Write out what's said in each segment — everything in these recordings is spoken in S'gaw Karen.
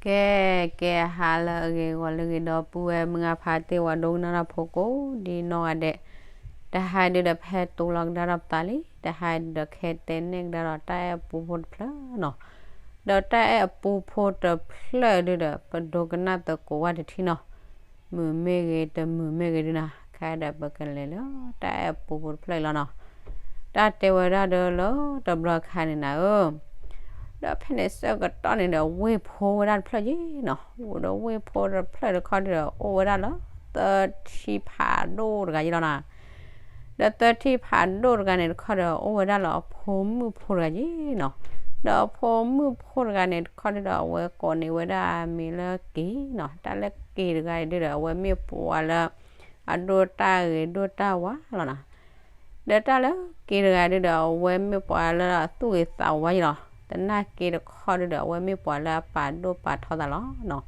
ကဲ ကဲ ဟါလၢအဂ့ၤ ဂီၤလၢအဂ့ၤ ဒီပုၢ်ဝဲၢ်မုၢ်ဂၤဖါတံၢ် ပှၤဒိကနၣ်တၢ်ဖိကိးဒ်နီၢ်ဂၤဒဲး, တဟါဒုဒီး ပဟဲတိလီၤကဒါထီၣ်ပသးလံ, တဟါဒုဒီး ကဟဲတဲန့ၢ်ကဒါဒီးတၢ်အဲၣ်အပူဖိတဖျၢၣ်နီၤ, ဒီးတၢ်အဲၣ်အပူဖိတဖျၢၣ်ဒုဒီး ပဒိကနၣ်သကိးဝဲတထံၣ်နီၤ, မုာ်မ့ၢ်ဂ့ၤ တမုာ်မ့ၢ်ဂ့ၤဒုနီၤ, ခဲဒီးပကလဲၤလၢတၢ်အဲၣ်အပူဖိတဖျၢၣ်အံၤလီၤနီၤ. တၢ်တဲဝဲဒၣ်ဒီးလၢတဘျီခါန့ၣ်နၤဧၢ, ဒီးဖဲန့ၣ်ဆၢကတီၢ်န့ၣ်ဒီး ဝ့ၢ်ဖိဝဲဒၣ်တဖျၢၣ်ယ့ၣ်နီၤ, အိၣ်ဒီးဝ့ၢ်ဖိတဖျၢၣ်တခီဒုဒီး အိၣ်ဝဲဒၣ်လၢသထံဖးဒိၣ်တဂၤယ့ၣ်လီၤနီၤ. ဒီးသထံဖးဒိၣ်တဂၤန့ၣ်တခီဒီး အိၣ်ဝဲဒၣ်လၢအဖိမုၣ်ဖိတဂၤယ့ၣ်နီၤ. ဒီးအဖိမုၣ်ဖိတဂၤန့ၣ်တခီဒုဒီး အဝဲကိးန့ၢ်ဝဲဒၣ်မံၤလၢက့ၤနီၤ, တၢ်လၢက့ၤတဂၤအံၤဒုဒီး အဝဲမ့ၢ်ပှၤလၢ အဒိၣ်တၢ်ဂ့ၤဒိၣ်တၢ်ဝါလီၤနီၤ. ဒီးတၢ်လၢက့ၤတဂၤဒုဒီး အဝဲမ့ၢ်ပှၤလၢအသူၣ်ဂ့ၤသးဝါယ့ၣ်လီၤ. သနာ်က့တခီဒုဒီး အဝဲမ့ၢ်ပှၤလၢအပာ်ဒိၣ်ပာ်ထီသးလီၤနီၤ.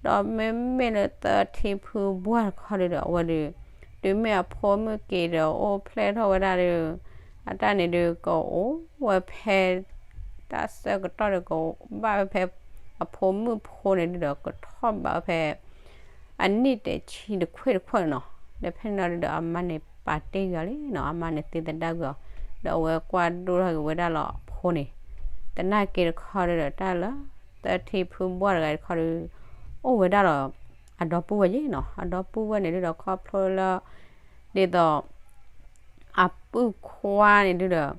ဒီးမ့မ့ၢ်လၢသထံဖုဘှၢ်တခီဒုဒီး အဝဲဒု တုၤမ့ၢ်အဖိမုၣ်က့ၤဒီးအိၣ်ဖျဲၣ်ထီၣ်ဝဲဒၣ်ဒီး အတၢ်န့ၣ်ဒုး ကအိၣ်ဝဲဖဲ တၢ်ဆၢကတီၢ်ဒီး ကဘၣ်ဝဲဖဲ အဖိမုၣ်ဖိန့ၣ်ဒုဒီး ကထီၣ်ဘးဝဲဖဲ အနံၣ်တဆံတခွံၣ်တခွံၣ်န့ၣ်နီၤ. ဒီးဖဲန့ၣ်လီၤဒုဒီး အမါန့ၣ်ပာ်တ့ၢ်ကွံာ်အီၤလံနီၤ, အမါန့ၣ်သံသဒၣ်ကွံာ်အီၤ, ဒီးအဝဲကွၢ်ဒိၣ်ထီၣ်က့ၤဝဲဒၣ်လီၤအဖိန့ၣ်. သနာ်က့တခီဒုဒီး တၢ်လၢသထံဖုဘှၢ်တဂၤတခီဒု အိၣ်ဝဲဒၣ်ဒီး အဒီပုၢ်ဝဲၢ်ယ့ၣ်နီၤ, အဒီပုၢ်ဝဲၢ်န့ၣ်ဒုဒီး ခီဖျိလၢ ဒ်သိး အပုၢ်ခွါန့ၣ်ဒုဒီး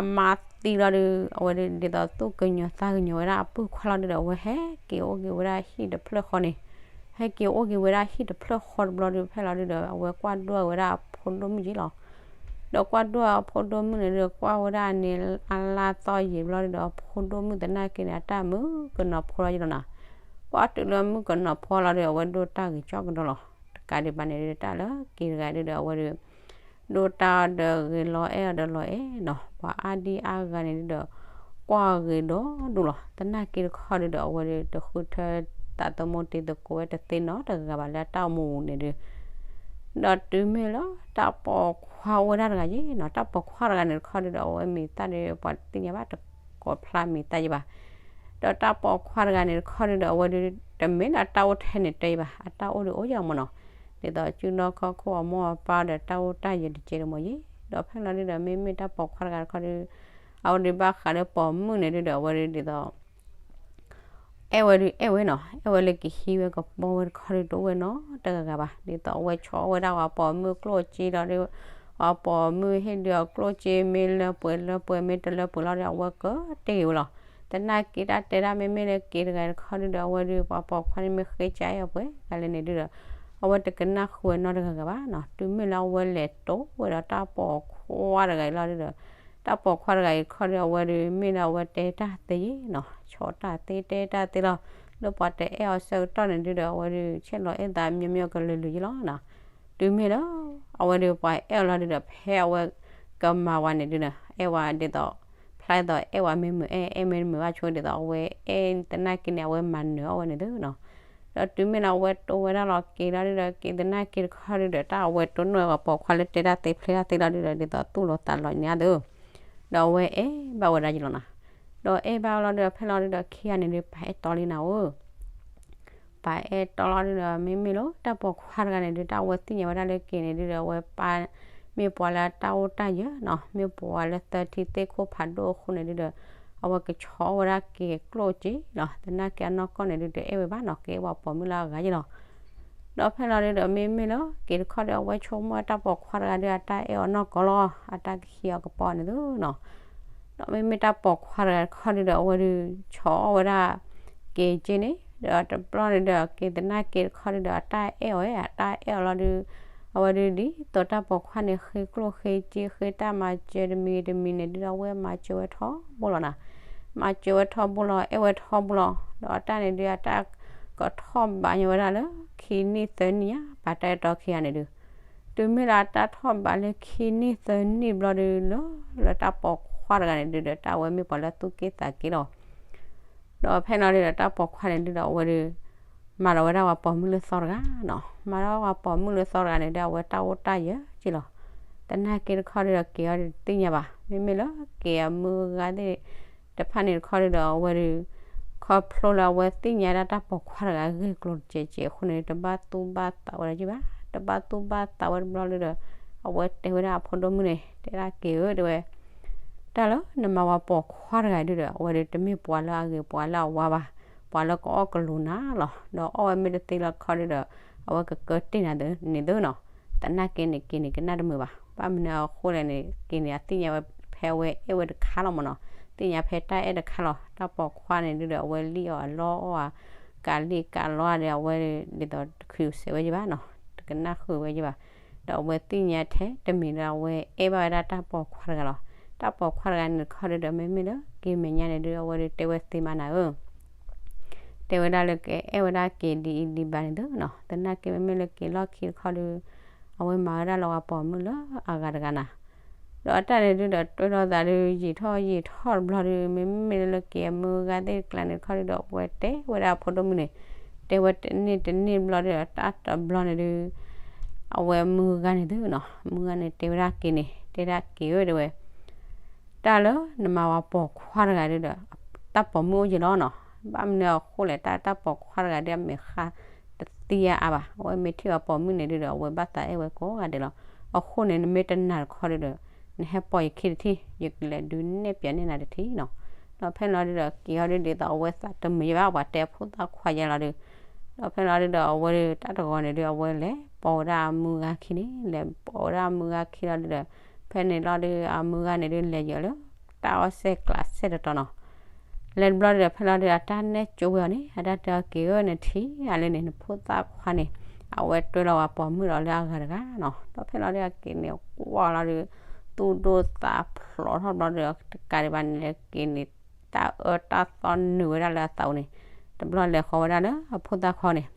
အမါသံလီၤဒု အဝဲဒု ဒ်သိးသူၣ်ကညီၤသးကညီၤဝဲဒၣ်အပုၢ်ခွါလီၤဒုဒီး အဝဲဟဲက့ၤအိၣ်က့ၤဝဲဒၣ်ဟံၣ်တဖျၢၣ်ဃီန့ၣ်, ဟဲက့ၤအိၣ်က့ၤဝဲဒၣ်ဟံၣ်တဖျၢၣ်ဃီတဘျီဒု ဖဲလီၤဒုဒီး အဝဲကွၢ်ဒိၣ်ဝဲဒၣ်အဖိဒိၣ်မုၣ်ယ့ၣ်လီၤ. ဒီးကွၢ်ဒိၣ်အဖိဒိၣ်မုၣ်န့ၣ်ဒုဒီး ကွၢ်ဝဲဒၣ်န့ၣ်အလါသီယံာ်ဘျီဒုဒီး အဖိဒိၣ်မုၣ်သနာ်က့န့ၣ် အတၢ်မုၣ်ကနီၤဖိလီၤယ့ၣ်လီၤနီၤ. ကွၢ်တုၤလၢမုၣ်ကနီၤဖိလီၤဒု အဝဲဒိၣ်တၢ်ဂ့ၤကၠီကဒီးလီၤ. တကးဒံးဘၣ်န့ၣ်ဒု တၢ်လၢက့ၤတဂၤဒုဒီး အဝဲဒု ဒိၣ်တၢ်ဒီးဂ့ၤလီၤအဲၣ်အီၤဒီးလီၤအဲၣ်နီၤ, ပှၤအါဒံအါဂၤန့ၣ်ဒုဒီး ကွၢ်ဂ့ၤဒီဒူၣ်လီၤ. သနာ်က့တခီဒုဒီး အဝဲဒု တဃုထၢသးသမူတံၤသကိးဝဲတသ့နီတဂၤဘၣ်လၢအတၢ်အိၣ်မူန့ၣ်ဒု ဒီးတုၤမ့ၢ်လၢတၢ်ပိာ်ခွါအိၣ်ဝဲဒၣ်တဂၤယ့ၣ်နီၤ, တၢ်ပိာ်ခွါတဂၤန့ၣ်တခီဒုဒီး အဝဲမံၤသၣ်ဒု ပှၤတသ့ၣ်ညါဘၣ် တကိးဖျါမံၤသၣ်ယ့ၣ်ဘၣ်. ဒီးတၢ်ပိာ်ခွါတဂၤန့ၣ်တခီဒုဒီး အဝဲဒု တမ့ၢ်လၢအတၢ်အိၣ်ထဲန့ၣ်တဲယ့ၣ်ဘၣ်, အတၢ်အိၣ်ဒုအိၣ်ယဲၢ်မၢ်နီၤ, ဒ်သိးစုဒီခီၣ်ခိၣ်အမိၢ်အပၢ်ဒီးတၢ်အိၣ်တၢ်ယဲၢ်တကဲတမၢ်ယ့ၣ်. ဒီးဖဲလီၤဒုဒီး မ့မ့ၢ်တၢ်ပိာ်ခွါတဂၤတခီဒု အဝဲဒုဘၣ်ဃးလၢပိာ်မုၣ်န့ၣ်ဒုဒီး အဝဲဒု ဒ်သိး အဲၣ်ဝဲဒု အဲၣ်ဝဲနီၤ, အဲၣ်ဝဲလၢကဟံးဝဲကပီၤဝဲတခီဒု တအိၣ်ဝဲနီတဂၤဂၤဘၣ်. ဒ်သိးအဝဲဆီၣ်ဝဲဒၣ်ပှၤပိာ်မုၣ်ကျိၣ်စ့လီၤဒု, ပှၤပိာ်မုၣ်ဟ့ၣ်ဒုအကျိၣ်စ့ မ့ၢ်လၢပှဲၤလၢပှဲၤ မ့ၢ်တလၢပှဲၤလီၤဒီး အဝဲကတ့ၢ်က့ၤဝဲလီၤ. သနာ်က့တၢ်တဲဒၣ်မ့မ့ၢ်လၢက့ၤတဂၤတခီဒုဒီး အဝဲဒု ပှၤပိာ်ခွါန့ၣ်မ့ၢ်ဃ့ကၢအဲၣ်အီၤပှဲၤဂၤလဲၣ်န့ၣ်ဒုဒီး အဝဲတကနၣ်ဃုာ်ဝဲနီတဂၤဂၤဘၣ်နီၤ. တုၤမ့ၢ်လၢအဝဲလဲၤတိဝဲဒီးတၢ်ပိာ်ခွါတဂၤအံၤလီၤဒုဒီး တၢ်ပိာ်ခွါတဂၤအံၤတခီဒု အဝဲဒု မ့ၢ်လၢအဝဲတဲတၢ်သ့ယ့ၣ်နီၤ, ဆီၣ်တၢ်သ့တဲတၢ်သ့လီၤ. လၢပှၤတအဲၣ်အီၤဆၢကတီၢ်န့ၣ်ဒုဒီး အဝဲဒု ဆဲးလီၤအဲၣ်သးမိၢ်မိၢ်ကလုာ်လုာ်ယ့ၣ်လီၤနီၤ. တုၤမ့ၢ်လၢ အဝဲဒု ပှၤအဲၣ်အီၤလီၤဒုဒီး ဖဲအဝဲကမၤဝဲန့ၣ်ဒုဒီး အဲၣ်ဝဲဒ်သိး ဖျါဒ်သိးအဲၣ်ဝဲမ့ၢ်မုာ်အဲၣ် အဲၣ်မ့ၢ်မုာ်ဘၣ်ဆိဒ်သိး အဝဲအဲၣ်သနာ်က့န့ၣ် အဝဲမၤနၢၤအီၣ်ဝဲန့ၣ်သုနီၤ. ဒီးတုၤမ့ၢ်လၢအဝဲတိဝဲဒၣ်လီၤက့ၤလီၤဒုဒီး က့ၤသနာ်က့တခီဒုဒီး တၢ်အဝဲတိၢ်နီၣ်ဝဲပှၤပိာ်ခွါလၢတဲတၢ်သ့ဖျဲတၢ်သ့လီၤဒုဒီး ဒ်သိးသူၣ်လီၤသးလီၤန့ၣ်သု ဒီးအဝဲအဲၣ်ဘၣ်ဝဲဒၣ်ယ့ၣ်လီၤနီၤ. ဒီးအဲၣ်ဘၣ်ဝဲလီၤဒုဒီး ဖဲလီၤဒုဒီး ခံဂၤန့ၣ်ဒု ပာ်အဲၣ်တီလံနၤဧၢ ပာ်အဲၣ်တီလီၤဒုဒီး မ့မ့ၢ်လၢတၢ်ပိာ်ခွါတဂၤန့ၣ်ဒု တၢ်အဝဲသ့ၣ်ညါဝဲဒၣ်လၢက့ၤန့ၣ်ဒုဒီး အဝဲပၢ် မ့ၢ်ပှၤလၢတၢ်အိၣ်တၢ်ယၢၤနီၤ, မ့ၢ်ပှၤလၢသထံသ့ၣ်ခိၣ်ဖးဒိၣ်အဃိန့ၣ်ဒုဒီး အဝဲကဆီၣ်ဝဲဒၣ်က့ၤကျိၣ်စ့လီၤ. သနာ်က့အနီၢ်ကီၢ်န့ၣ်ဒုဒီး အဲၣ်ဝဲဘၣ်နီၤ, ကအဲၣ်ပှၤပိာ်မုၣ်လၢအဂၤယ့ၣ်လီၤ. ဒီးဖဲလီၤဒုဒီး မ့မ့ၢ်လၢက့ၤတခီဒီး အဝဲဆိကမိၣ်တၢ်ပိာ်ခွါတဂၤဒု အတၢ်အဲၣ်အီၤနီၢ်ကီၢ်လီၤ, အတၢ်ကဟံးအီၤကပီၤန့ၣ်သုနီၤ. ဒီးမ့မ့ၢ်တၢ်ပိာ်ခွါတဂၤတခီဒုဒီး အဝဲဒု ဆီၣ်အီၣ်ဝဲဒၣ် က့ၤက့န့ၣ် ဒီးတဘျီန့ၣ်ဒီး က့ၤသနာ်က့တခီဒုဒီး အတၢ်အဲၣ်အီၤ အတၢ်အဲၣ်အီၤလီၤဒု အဝဲဒု ဒ်သိးတၢ်ပိာ်ခွါန့ၣ် ဃ့ကျိၣ်ဃ့စ့ ဃ့တၢ်မၤစၢၤတမံၤတမံၤန့ၣ်ဒုဒီး အဝဲမၤစၢၤဝဲထီဘိလီၤနီၤ. မၤစၢၤဝဲထီဘိလီၤ အဲၣ်ဝဲထီဘိလီၤ. ဒီးအတၢ်န့ၣ်ဒု အတၢ်ကထီၣ်ဘးညီဝဲဒၣ်လၢ ခံနံၣ်သၢနံၣ်ညါ ပာ်တၢ်အဲၣ်တီခံဂၤန့ၣ်ဒု တုၤမ့ၢ်လၢအတၢ်ထီၣ်ဘးလၢခံနံၣ်သၢနံၣ်ဘျီဒုလီၤ လၢတၢ်ပိာ်ခွါတဂၤန့ၣ်ဒုဒီး တၢ်အဝဲမ့ၢ်ပှၤလၢသူၣ်က့ၣ်သးက့လီၤ. ဒီးဖဲလီၤဒုဒီး တၢ်ပိာ်ခွါန့ၣ်ဒုဒီး အဝဲဒု မၤလီၤဝဲဒၣ်ပှၤပိာ်မုၣ်လၢသီတဂၤနီၤ. မၤလီၤပှၤပိာ်မုၣ်လၢသီတဂၤန့ၣ်ဒု အဝဲတၢ်အိၣ်တၢ်ယၢၤက့လီၤ. သနာ်က့တခီဒုဒီး က့ၤအီၤဒုတသ့ၣ်ညါဘၣ်. မ့မ့ၢ်လၢက့ၤအမုၢ်ဂၤသ့ၣ်တဖၣ်န့ၣ်တခီဒုဒီး အဝဲဒု ခီဖျိလၢအဝဲသ့ၣ်ညါဒၣ်တၢ်ပိာ်ခွါတဂၤအဂ့ၢ်ကျိၤတစဲးစဲးအဃိန့ၣ် တဘၣ်သူၣ်ဘၣ်သးဝဲဒၣ်ယဘၣ်, တဘၣ်သူၣ်ဘၣ်သးဝဲတဘျီလၢဒီး အဝဲတဲဝဲဒၣ်အဖိဒိၣ်မုၣ်န့ၣ် တဲဒၣ်က့ၤဧၢ တဲဝဲ တၢ်လၢနမၤဝဲပိာ်ခွါတဂၤဒုဒီး အဝဲဒီးတမ့ၢ်ပှၤလၢအဂ့ၤပှၤလၢအဝါဘၣ်, ပှၤလၢကအီၣ်ကလူးနၤလီၤ. ဒီးအီၣ်ဝဲမ့ၢ်တသ့လၢခီဒုဒီး အဝဲကကၢတ့ၢ်နၤန့ၣ်သုနီၤ. သနာ်က့န့ၣ် က့ၤန့ၣ်ကနၣ်တမုာ်ဘၣ်. ဘၣ်မနုၤအဃိလဲၣ်န့ၣ် က့ၤန့ၣ် အသ့ၣ်ညါဝဲဖဲအဝဲအဲၣ်ဝဲတခါလီၤမ့ၢ်နီၤ, သ့ၣ်ညါဖဲတၢ်အဲၣ်တခါလီၤ. တၢ်ပိာ်ခွါန့ၣ်ဒုဒီး အဝဲလံၣ်အီၤအလီအီၣ်ဧါ, ကးလံၣ်ကးလီအါဒီး အဝဲဒ်သိးတခုးစဲးဝဲယဘၣ်နီၤ, တကနၣ်ဃုာ်ဝဲယဘၣ်. ဒီးအဝဲသ့ၣ်ညါထဲတမံၤလၢအဝဲအဲၣ်ဘၣ်ဝဲဒၣ်တၢ်ပိာ်ခွါတဂၤလီၤ. တၢ်ပိာ်ခွါတဂၤန့ၣ်တခီဒုဒီး မ့မ့ၢ်လၢက့ၤမဲာ်ညါန့ၣ်ဒု အဝဲဒုတဲဝဲသ့မးနၤဧၢ တဲဝဲဒၣ်လၢကအဲၣ်ဝဲဒၣ်က့ၤဒ်အံၤဒ်ဘၣ်န့ၣ်သုနီၤ, သနာ်က့မ့မ့ၢ်လၢက့ၤလီၢ်ခံတခီဒု အဝဲမၤဝဲဒၣ်လၢပှၤပိာ်မုၣ်လၢအဂၤတဂၤနၤ. ဒီးအတၢ်န့ၣ်ဒုဒီး တွဲထီၣ်သးဒု ယံာ်ထီၣ်ယံာ်ထီၣ်တဘျီဒု မ့မ့ၢ်လၢက့ၤအမုၢ်ဂၤသ့ၣ်တကျါန့ၣ်တခီဒုဒီး အဝဲတဲဝဲဒၣ်အဖိဒိၣ်မုၣ်န့ၣ်, တဲဝဲတန့ၢ်တန့ၢ်တဘျီဒုဒီး တၢ်တဘျီန့ၣ်ဒု အဝဲမုၢ်ဂၤန့ၣ်သုနီၤ, မုၢ်ဂၤန့ၣ်တဲဝဲဒၣ်က့ၤန့ၣ် တဲဒၣ်က့ၤဧၢ တဲဝဲ တၢ်လၢနမၤဝဲပိာ်ခွါတဂၤဒုဒီး တၢ်ပိာ်မုၣ်အိၣ်ယံာ်လီၤနီၤ. ဘၣ်မနုၤအဃိလဲၣ် တၢ်တၢ်ပိာ်ခွါတဂၤဒုအမဲာ်ဃါတသံအါအါဘၣ်. အဝဲမ့ၢ်ထံၣ်ဝဲပိာ်မုၣ်န့ၣ်ဒုဒီး အဝဲဘၣ်သးအဲၣ်ဝဲကိးဂၤဒဲးလီၤ. အဃိန့ၣ် နမ့ၢ်တနာ်တခီဒုဒီး နဟဲပိာ်ယခံတထံၣ် ယကလဲၤဒုးနဲၣ်ပၠးန့ၢ်နၤတထံၣ်နီၤ. ဒီးဖဲလီၤဒုဒီး က့ၤဟီဒုဒ်သိးအဝဲသးတမုာ်ယဘၣ် ပှၤတဲအဖိသၣ်ခွါယဲလီၤဒု ဒီးဖဲလီၤဒုဒီး အဝဲဒုတၢ်တဂီၤန့ၣ်ဒု အဝဲလဲၤပိာ်ဝဲဒၣ်အမုၢ်ဂၤခံန့ၣ် လဲၤပိာ်ဝဲဒၣ်အမုၢ်ဂၤခံလီၤဒုဒီး ဖဲန့ၣ်လီၤဒု အမုၢ်ဂၤန့ၣ်ဒု လဲၤယီၤလၢ တၢ်အီၣ်စဲၣ်ကျးစဲၣ်တတီၤနီၤ. လဲၤတဘျီဒုဒီး ဖဲလီၤဒု အတၢ်နဲၣ်ကၠိဝဲအီၤန့ၣ် အတၢ်တဲအီၤက့ၤဧၢ နထံၣ်အါလၢန့ၣ် နဖိသၣ်ခွါန့ၣ် အဝဲတွဲလီၤဝဲပိာ်မုၣ်ဒီးလၢအဂၤတဂၤနီၤ. ဒီးဖဲလီၤဒုအက့ၤန့ၣ် ကွၢ်လီၤဒု သူၣ်ဒိၣ်သးဖျိးထီၣ်ဘျီဒု တကးဒံးဘၣ်န့ၣ် က့ၤန့ၣ်တၢ်အၢတၢ်သီနုာ်ဝဲဒၣ်လၢအသးအိၣ်န့ၣ် တဘျီလဲၤဃီၤဝဲဒၣ်လၢအဖိသၣ်ခွါန့ၣ်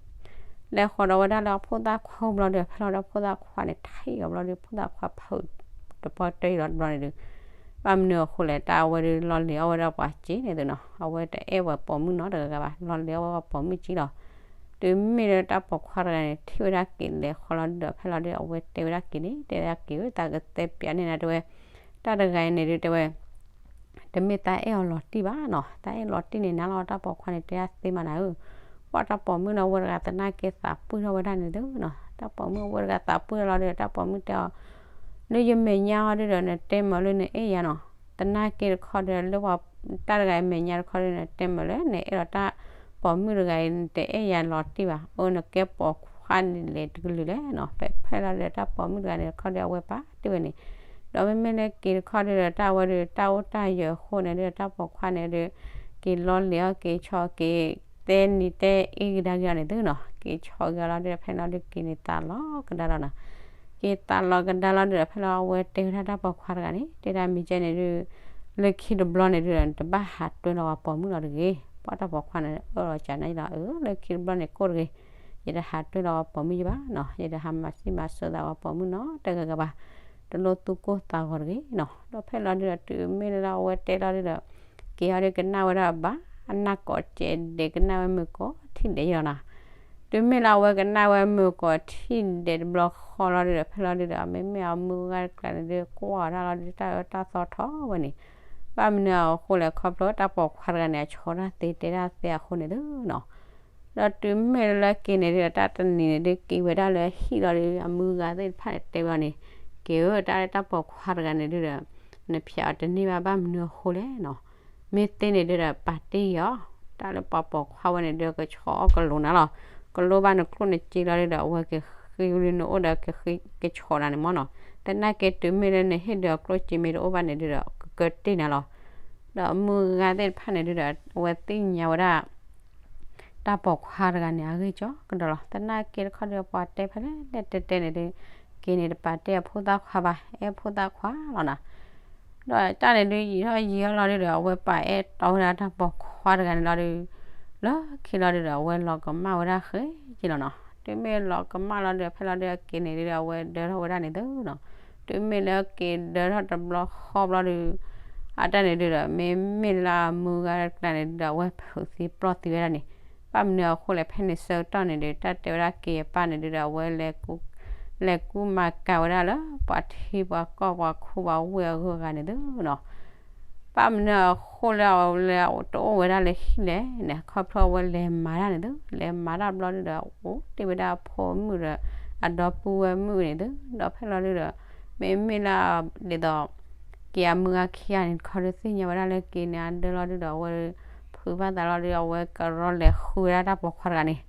လဲၤဃီၤဒီးဝဲဒၣ်လၢအဖိသၣ်ခွါအိၣ်ဘျီဒု ဖဲလီၤဒုအဖိသၣ်ခွါန့ၣ် ထံၣ်အီၤဘျီဒု ဖိသၣ်ခွါဖုးတပီၢ်တၢၢ်အံၤလီၤတဘျီန့ၣ်ဒု ဘၣ်မနုၤအဃိလဲၣ် တၢ်အဝဲဒုလီၤလဲၤအီၣ်ဝဲဒၣ်ပှၤစ့န့ၣ်သုနီၤ အဝဲတအဲၣ်ဝဲပိာ်မုၣ်နီတဂၤဘၣ် လီၤလဲၤအီၣ်ဝဲပိာ်မုၣ်စ့လီၤ. တုၤမ့ၢ်လၢတၢ်ပိာ်ခွါတဂၤန့ၣ် ထံၣ်ဝဲဒၣ်က့ၤလဲၤဃီၤလီၤဒုဒီး ဖဲလီၤဒုအဝဲတဲဝဲဒၣ်က့ၤန့ၣ် တဲဝဲဒၣ်က့ၤဧၢ သးကတဲပၠးန့ၢ်နၤတဲဝဲ တၢ်တဂၤအံၤန့ၣ်ဒုတဲဝဲ တမ့ၢ်တၢ်အဲၣ်အီၤလီၤတံၢ်ဘၣ်နီၤ တၢ်အဲၣ်လီၤတံၢ်န့ၣ်နၤလီၤ တၢ်ပိာ်ခွါန့ၣ်တဲဒၣ်သ့မးနၤဧၢ, ပှၤတၢ်ပိာ်မုၣ်လၢအဝဲတဂၤသနာ်က့သးပှံၢ်ထီၣ်ဝဲဒၣ်န့ၣ်သုနီၤ တၢ်ပိာ်မုၣ်အဝဲတဂၤသးပှံၢ်ထီၣ်လီၤဒုဒီး တၢ်ပိာ်မုၣ်တဲအီၤ လၢယမဲာ်ညါအီၤဒုဒီးနတဲမးလၢနအဲၣ်ယၤနီၤ, သနာ်က့တခီဒီးလၢပှၤတၢ်တဂၤအမဲာ်ညါတခီဒုန့ၣ် တဲမးလၢနအဲၣ်လီၤတၢ်ပိာ်မုၣ်တဂၤအံၤ နတအဲၣ်ယၤလီၤတံၢ်ဘၣ် အၢ နကဲပိာ်ခွါန့ၣ်လဲၤတကလုာ်လဲၣ်နီၤ ဖဲဖဲလီၤဒုဒီးတၢ်ပိာ်မုၣ်တဂၤန့ၣ်တခီဒီးအဝဲပာ်တ့ၢ်ဝဲန့ၣ် ဒီးမ့မ့ၢ်လၢက့ၤတခီဒုဒီး တၢ်ဝဲဒု တၢ်အိၣ်တၢ်ယၢၤအဃိန့ၣ်ဒု တၢ်ပိာ်ခွါန့ၣ်ဒု က့ၤလီၤလဲၤအီၤ က့ၤဆီၣ်က့ၤ တဲနံၤတဲအ့ၣ်ကဒါက့ၤအီၤန့ၣ်သုနီၤ က့ၤဆီၣ်က့ၤအီၤလီၤဒုဒီး ဖဲလီၤဒုက့ၤန့ၣ်သးလီၤကဒါလီၤနီၤ, က့ၤသးလီၤကဒါလီၤဒုဒီး ဖဲလီၤအဝဲတဲဝဲဒၣ်တၢ်ပိာ်ခွါတဂၤန့ၣ် တဲဒၣ်မ့ၢ်ကဲန့ၣ်ဒု လၢခံတဘျီန့ၣ်ဒုဒီး နတဘၣ်ဟးတွဲလီၤဝဲပိာ်မုၣ်လီၤတဂ့ၤ, ပှၤတၢ်ပိာ်ခွါန့ၣ် အၢၣ်လီၤကနၣ်လီၤ အၢ လၢခံတဘျီန့ၣ်ကိၣ်တဂ့ၤ, ယတဟးတွဲလီၤဝဲပိာ်မုၣ်ယဘၣ်နီၤ, ယတဟးမၤစံးမၤစိးသးဝဲပိာ်မုၣ်နီတဂၤဂၤဘၣ်, တလိၣ်သူၣ်ကိၢ်သးဂီၤတဂ့ၤနီၤ, ဒီးဖဲလီၤဒုဒီးတုၤမ့ၢ်လၢအဝဲတဲလီၤဒုဒီး က့ၤအီၤဒုကနၣ်ဝဲဒၣ်ဘၣ်, အနၢ်ကိးကဲးဒဲးကနၣ်ဝဲမုၢ်ကိးထံၣ်ဒဲးယလီၤနီၤ, တုၤမ့ၢ်လၢအဝဲကနၣ်ဝဲမုၢ်ကိးထံၣ်ဒဲးတဘျီဃီလီၤဒုဒီး ဖဲလီၤဒုဒီး မ့မ့ၢ်အမုၢ်ဂၤတကျါန့ၣ်ဒု ကွၢ်ဝဲဒၣ်လီၤဒု တၢ်အၢတၢ်သီထီၣ်ဝဲန့ၣ်, ဘၣ်မနုၤအဃိလဲၣ် ခီဖျိတၢ်ပိာ်ခွါတဂၤန့ၣ် အဆီတၢ်သ့တဲတၢ်သ့အဃိန့ၣ်သုနီၤ, ဒီးတုၤမ့ၢ်လၢက့ၤန့ၣ်ဒုဒီး တၢ်တနံၤန့ၣ်ဒု က့ၤဝဲဒၣ်လၢဟံၣ်လီၤဒု အမုၢ်ဂၤသ့ၣ်တဖၣ်န့ၣ်တဲဝဲအီၤန့ၣ်, က့ၤဧၢ တၢ်လၢတၢ်ပိာ်ခွါတဂၤန့ၣ်ဒုဒီး နဖျဲးအီၤတန့ၢ်ဘၣ် ဘၣ်မနုၤအဃိလဲၣ်နီၤ, မ့ၢ်သ့န့ၣ်ဒုဒီး ပာ်တ့ၢ်အီၤ, တၢ်လၢပှၤပိာ်ခွါဝဲန့ၣ်ဒု ကဆီအီၣ်ကလိၤနၤလီၤ, ကလိဘၣ်နကျိၣ်နစ့လီၤဒုဒီး အဝဲကဃ့လၢနအိၣ်ဒီး ကဃ့ကဆီနၤန့ၣ်မ့ၢ်နီၤ, သနာ်က့တုၤမ့ၢ်လၢနဟ့ၣ်ဒုးအကျိၣ်စ့မ့ၢ်တအိၣ်ဘၣ်န့ၣ်ဒုဒီး ကကၢတ့ၢ်နၤလီၤ, ဒီးအမုၢ်ဂၤသ့ၣ်တဖၣ်န့ၣ်ဒုဒီး အဝဲသ့ၣ်ညါဝဲဒၣ် တၢ်ပိာ်ခွါတဂၤန့ၣ် အဂ့ၢ်ကၠီကဒီးလီၤ. သနာ်က့တခီဒီး ပှၤတဲဖဲလဲၣ်လဲၣ်တဲတဲန့ၣ်ဒု က့ၤန့ၣ်တပာ်တ့ၢ်အဖိသၣ်ခွါဘၣ်, အဲၣ်ဖိသၣ်ခွါလီၤနီၤ. ဒီးတၢ်န့ၣ်ဒု ယံာ်ထီၣ်ယံာ်ထီၣ်လီၤဒုဒီး အဝဲပာ်အဲၣ်တီဝဲဒၣ်တၢ်ပိာ်ခွါတဂၤန့ၣ်လီၤဒု လၢခံလီၤဒုဒီး အဝဲလီၤကမၣ်ဝဲဒၣ်ဃဲက့ၤလီၤနီၤ. တုၤမ့ၢ်လီၤကမၣ်လီၤဒုဒီး ဖဲလီၤဒုအက့ၤန့ၣ်ဒုဒီး အဝဲဒၢထီၣ်ဝဲဒၣ်န့ၣ်သုနီၤ. တုၤမ့ၢ်လၢက့ၤဒၢထီၣ်တဘျီဃီဘျီဒု အတၢ်န့ၣ်ဒုဒီး မ့မ့ၢ်လၢအမုၢ်ဂၤတကျါန့ၣ်ဒုဒီး အဝဲဖုးသံပျီၢ်သံဝဲဒၣ်န့ၣ်, ဘၣ်မနုၤအဃိလဲၣ် ဖဲန့ၣ်ဆၢကတီၢ်န့ၣ်ဒု တၢ်တဲဝဲဒၣ်က့ၤအပၢ်န့ၣ်ဒုဒီး အဝဲလဲၤကူမၤကၤဝဲဒၣ်လၢ ပှၤထံပှၤကီၢ်ပှၤခူပှၤဝ့ၢ်အဂုၤအဂၤန့ၣ်သုနီၤ. ဘၣ်မနုၤအဃိလၢအဝဲလဲၤတအိၣ်ဝဲဒၣ်လၢဟံၣ်လဲၣ်န့ၣ် ခီဖျိအဝဲလဲၤမၤတၢ်န့ၣ်သု, လဲၤမၤတၢ်ဘျီဒုဒီး အိၣ်တ့ၢ်ဝဲဒၣ်အဖိမုၣ်ဒီး အဒီပုၢ်ဝဲၢ်မုၣ်န့ၣ်သု, ဒီးဖဲလီၤဒုဒီး မ့မ့ၢ်လၢ ဒ်သိး က့ၤအမုၢ်ဂၤခံဂၤန့ၣ်တခီဒု သ့ၣ်ညါဝဲဒၣ်လၢက့ၤန့ၣ် အဒၢလီၤဒုဒီး အဝဲ ဖုးဘၣ်သးလီၤဒု အဝဲကရီလဲၤဃုဝဲဒၣ်တၢ်ပိာ်ခွါတဂၤန့ၣ်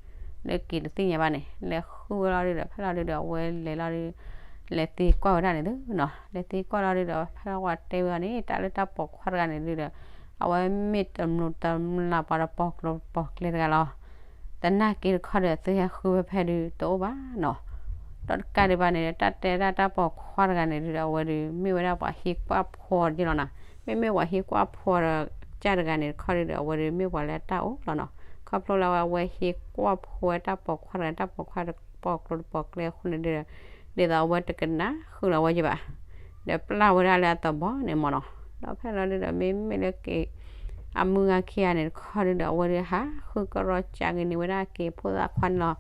လၢက့ၤတသ့ၣ်ညါဘၣ်န့ၣ် လဲၤဃုဝဲလီၤဒုဒီး ဖဲလီၤဒုဒီး အဝဲလဲၤလီၤဒု လဲၤသံကွၢ်ဝဲဒၣ်န့ၣ်သုနီၤ, လဲၤသံကွၢ်လီၤဒုဒီး ဖဲလီၤဝဲတဲဝဲအီၤန့ၣ် တၢ်လၢတၢ်ပိာ်ခွါတဂၤန့ၣ်ဒုဒီး အဝဲမ့ၢ်တမျိးတမျာ်ပှၤတပိာ်ကျိၤတပိာ်ကျဲတဂၤလီၤ. သနာ်က့တခီဒီး သုဟဲဃုဝဲဖဲဒုတအိၣ်ဘၣ်နီၤ, ဒီးတကးဒံးဘၣ်န့ၣ် တၢ်တဲဒၣ်တၢ်ပိာ်ခွါတဂၤန့ၣ်ဒုဒီး အဝဲဒု မ့ၢ်ဝဲဒၣ်ပှၤဟံးကွၢ်ဖိးက့လီၤနီၤ, မ့မ့ၢ်ပှၤဟံးကွၢ်ဖိးဒီးကၢ်တဂၤန့ၣ်တခီဒုဒီး အဝဲဒု မ့ၢ်ပှၤလၢတၢ်အိၣ်လီၤနီၤ, ခီဖျိလၢအဝဲဟံးကွၢ်ဖိးဝဲတၢ်ပိာ်ခွါတဂၤ တၢ်ပိာ်ခွါတပိာ်ကျိၤတပိာ်ကျဲအဃိန့ၣ်ဒုဒီး ဒ်သိးအဝဲတကနၣ်ဃုာ်လီၤဝဲယဘၣ် ဒီးပျၢ်ဝဲဒၣ်လၢအသးဘီန့ၣ်မ့ၢ်နီၤ, ဒီးဖဲလီၤဒုဒီး မ့မ့ၢ်လၢက့ၤ အမုၢ်ဂၤခံဂၤန့ၣ်တခီဒုဒီး အဝဲဒုဟးဃုကရီကးက့ၤန့ၢ်ဝဲဒၣ်က့ၤဖိသၣ်ခွါန့ၣ်လီၤ.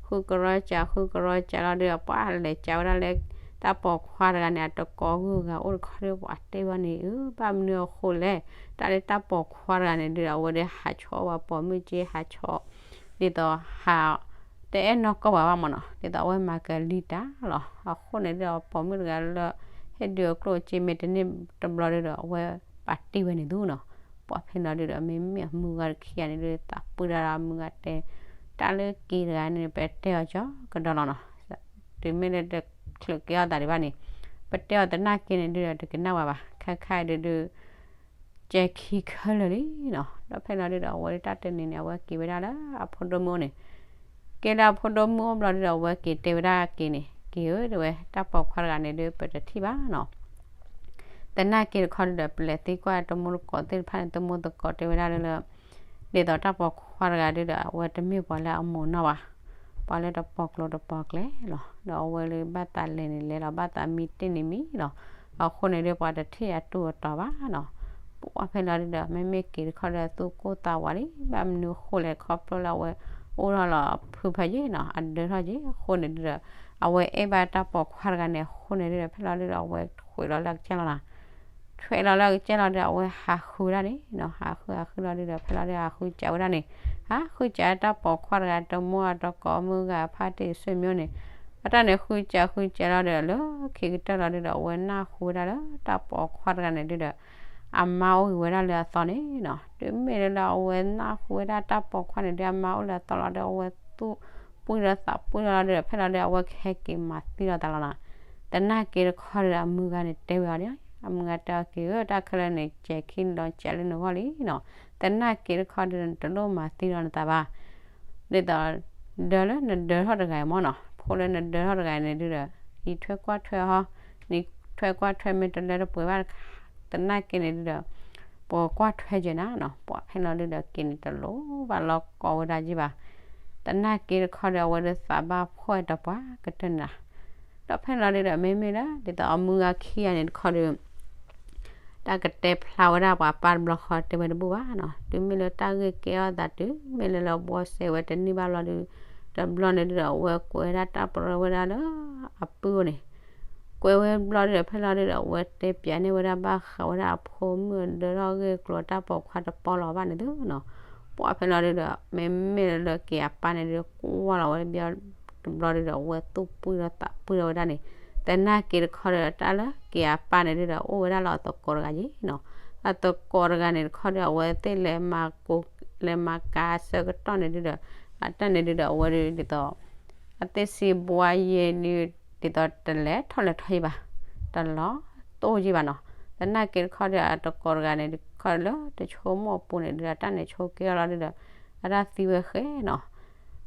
ဃုကရီကး ဃုကရီကးလီၤဒုဒီး ပှၤလဲၤကးဝဲဒၣ်လၢ တၢ်ပိာ်ခွါတဂၤန့ၣ် အတကိးဂုၤဂၤအိၣ်တခီဒု ပှၤတဲဝဲန့ၣ် အၢ ဘၣ်မနုၤအဃိလဲၣ်, တၢ်လၢတၢ်ပိာ်ခွါတဂၤန့ၣ်ဒုဒီး အဝဲဒုဟးဆီၣ်အီၣ်ဝဲပိာ်မုၣ်က့ ဟးဆီၣ် ဒ်သိးဟး တအဲၣ်နီၢ်ကီၢ်ပှၤဘၣ်မ့ၢ်နီၤ, ဒ်သိးအဝဲမၤကလံၤတၢ်လီၤ. အဃိန့ၣ်ဒုဒီး ပိာ်မုၣ်တဂၤလၢ ဟ့ၣ်ဒုးအကျိၣ်အစ့မ့ၢ်တန့ၢ်တဘျီဒုဒီး အဝဲပာ်တ့ၢ်ဝဲန့ၣ်သုနီၤ, ပှၤဖဲလီၤဒုဒီး မ့မ့ၢ်အမုၢ်ဂၤတခံဂၤန့ၣ်ဒု သးပှံၢ်ဒၣ်ဒီးအမုၢ်ဂၤတဲ တၢ်လၢက့ၤတဂၤန့ၣ် ပတဲအီၤကၠီကဒီးလီၤနီၤ, တုၤမ့ၢ်လၢတချုးကဲထီၣ်သးဒံးဘၣ်န့ၣ် ပတဲအီၤသနာ်က့န့ၣ်ဒုဒီး တကနၣ်ဝဲဘၣ် ခဲခါအံၤဒုဒု ကဲခံခဲလၢာ်လံနီၤ, ဒီးဖဲလီၤဒုဒီး အဝဲဒုတၢ်တနံၤန့ၣ် အဝဲက့ၤဝဲဒၣ်လၢအဖိဒိၣ်မုၣ်အိၣ်န့ၣ်, က့ၤလၢအဖိဒိၣ်မုၣ်အိၣ်ဘျီဒုဒီး အဝဲက့ၤတဲဝဲဒၣ်က့ၤန့ၣ် က့ၤဧၢ တဲဝဲ တၢ်ပိာ်ခွါတဂၤန့ၣ်ဒု ပတထံၣ်ဘၣ်နီၤ, သနာ်က့တခီဒုဒီး ပလဲၤသံကွၢ်တမူတကိးသ့ၣ်တဖၣ်န့ၣ် တမူတကိးတဲဝဲဒၣ်လၢ ဒ်သိးတၢ်ပိာ်ခွါတဂၤဒုဒီး အဝဲတမ့ၢ်ပှၤလၢအမိၢ်နီၢ်ဘၣ်, ပှၤလၢတပိာ်ကျိၤတပိာ်ကျဲလီၤ, ဒီးအဝဲလၢဘၣ်သးလဲၤန့ၣ်လဲၤလီၤ ဘၣ်သးမံတ့ၢ်န့ၣ်မံလီၤ, အဃိန့ၣ်ဒု ပှၤတထံၣ်အတူၢ်အတီၤဘၣ်နီၤ, ပှၤဖဲလီၤဒုဒီး မ့မ့ၢ်က့ၤတခီဒီး သူၣ်ကိၢ်သးဝးလံ ဘၣ်မနုၤအဃိလဲၣ် ခီဖျိလၢအဝဲ အိၣ်ထီၣ်လီၤဖုဖဲယ့ၢ်နီၤ အဒၢထီၣ်ယ့ၢ်အဃိန့ၣ်ဒုဒီး အဝဲအဲၣ်ဘၣ်တၢ်ပိာ်ခွါတဂၤန့ၣ်အဃိန့ၣ်ဒုဒီး ဖဲလီၤဒုဒီး အဝဲထွဲးလီၤလၢအကစၢ်လီၤနီၤ ထွဲးလီၤလၢအကစၢ်လီၤဒီး အဝဲဟးဃုဝဲဒၣ်န့ၣ်နီၤ ဟးဃုဟးဃုလီၤဒုဒီး ဖဲလီၤဒု ဟးဃုစးဝဲဒၣ်န့ၣ် ဟးဃုစးတၢ်ပိာ်ခွါတဂၤ တမူအတကိးမုၢ်ဂၤဖါတံၢ်ဆွေမျိုးန့ၣ် အတၢ်န့ၣ် ဃုစးဃုစးလီၤဒုဒီး လၢခံကတၢၢ်လီၤဒုဒီး အဝဲနၢ်ဟူဝဲဒၣ်လၢတၢ်ပိာ်ခွါတဂၤန့ၣ်ဒုဒီး အမါအိၣ်ဂ့ၤဝဲဒၣ်လၢအသီန့ၣ်နီၤ တုၤမ့ၢ်လၢလၢအဝဲနၢ်ဟူဝဲဒၣ်တၢ်ပိာ်ခွါန့ၣ်ဒု အမါအိၣ်လၢအသီလီၤဒီး အဝဲသူၣ်ပှံၢ်ဒီးသးပှံၢ်လီၤဒုဒီး ဖဲလီၤဒု အဝဲကဟဲက့ၤမၤသံလီၤသးလီၤနီၤ သနာ်က့တခီဒီး အမုၢ်ဂၤန့ၣ်တဲဝဲအီၤန့ၣ် အမုၢ်ဂၤတဲအီၤက့ၤဧၢ တၢ်ခဲလၢာ်န့ၣ် စဲးခံန့ၣ်ဒီး စဲးလၢနဂီၢ်လံနီၤ သနာ်က့တခီဒီး နတလိၣ်မၤသံဒီးနသးဘၣ် ဒ်သိး ဒၢလၢနဒၢထီၣ်တဂၤအံၤမ့ၢ်နီၤ ဖိလၢနဒၢထီၣ်တဂၤအံၤန့ၣ်ဒုဒီး အံၤထွဲကွၢ်ထွဲဟီ နံၤထွဲကွၢ်ထွဲမ့ၢ်တလၢတပှဲၤဘၣ် သနာ်က့န့ၣ်ဒုဒီး ပှၤကွၢ်ထွဲက့ၤနၤနီၤ ပှၤဖဲလီၤဒုဒီး က့ၤန့ၣ်တလိၣ်ဘၣ်လီၤကိးဝဲဒၣ်က့ၤဘၣ် သနာ်က့တခီဒီး အဝဲဒုးသးဘၣ်ဖှီၣ်တပှၢ်ကတၢၢ်န့ၣ်လီၤ ဒီးဖဲလီၤဒုဒီး မ့မ့ၢ်လၢ ဒ်သိးအမုၢ်ဂၤခံဂၤန့ၣ်တခီဒီး တၢ်ကတဲဖျါဝဲဒၣ်ပှၤပၢ်တဘျီဃီတဲဝဲတဘူၣ်ဘၣ်နီၤ တုၤမ့ၢ်လၢတၢ်ဂ့ၢ်ကဲထီၣ်သးတုၤ မ့ၢ်လၢလၢဘှီစဲးဝဲတန့ၢ်ဘၣ်ဘျီဒု တဘျီန့ၣ်ဒုဒီး အဝဲကွဲးဝဲဒၣ်တၢ်ပြၢဝဲဒၣ်လၢ အပုၢ်အိၣ်န့ၣ် ကွဲးဝဲဘျီဒုဒီး ဖဲလီၤဒုဒီး အဝဲတဲပျးန့ၢ်ဝဲဒၣ်ဘၣ်ဃးဝဲဒၣ်အဖိမုၣ်အဒၢထီၣ်ဂ့ၢ်ကျိၤ တၢ်ပိာ်ခွါတပီလီၤဘၣ်န့ၣ်သုနီၤ ပှၤဖဲလီၤဒုဒီး မ့မ့ၢ်လၢက့ၤအပၢ်န့ၣ်ဒု ကွၢ်လီၤဝဲတဘျီ တဘျီဒုဒီး အဝဲသူၣ်ပှံၢ်ဒီးသးပှံၢ်ဒီးဝဲဒၣ်န့ၣ် သနာ်က့တခီဒီး တၢ်လၢက့ၤအပၢ်န့ၣ်ဒုဒီး အိၣ်ဝဲဒၣ်လၢအသကိးတဂၤယ့ၢ်နီၤ အသကိးတဂၤန့ၣ်တခီဒီး အဝဲသ့ၣ်လဲၤမၤကိး လဲၤမၤကၤအဆၢကတီၢ်န့ၣ်ဒုဒီး အတၢ်န့ၣ်ဒုဒီး အဝဲဒုဒ်သိး အသ့ၣ်စံးဘှါယဲၢ်ဒု ဒ်သိးတလဲၤထီၣ်လဲၤထီၣ်ယ့ၢ်ဘၣ် တလီၤတိၢ်ယ့ၢ်ဘၣ်နီၤ သနာ်က့တခီဒီး အသကိးတဂၤန့ၣ်တခီလၢတဆိကမိၣ်အပူၤန့ၣ်ဒုဒီး အတၢ်န့ၣ်ဆိက့ၤအီၤလီၤဒုဒီး အတၢ်သံဝဲဃဲနီၤ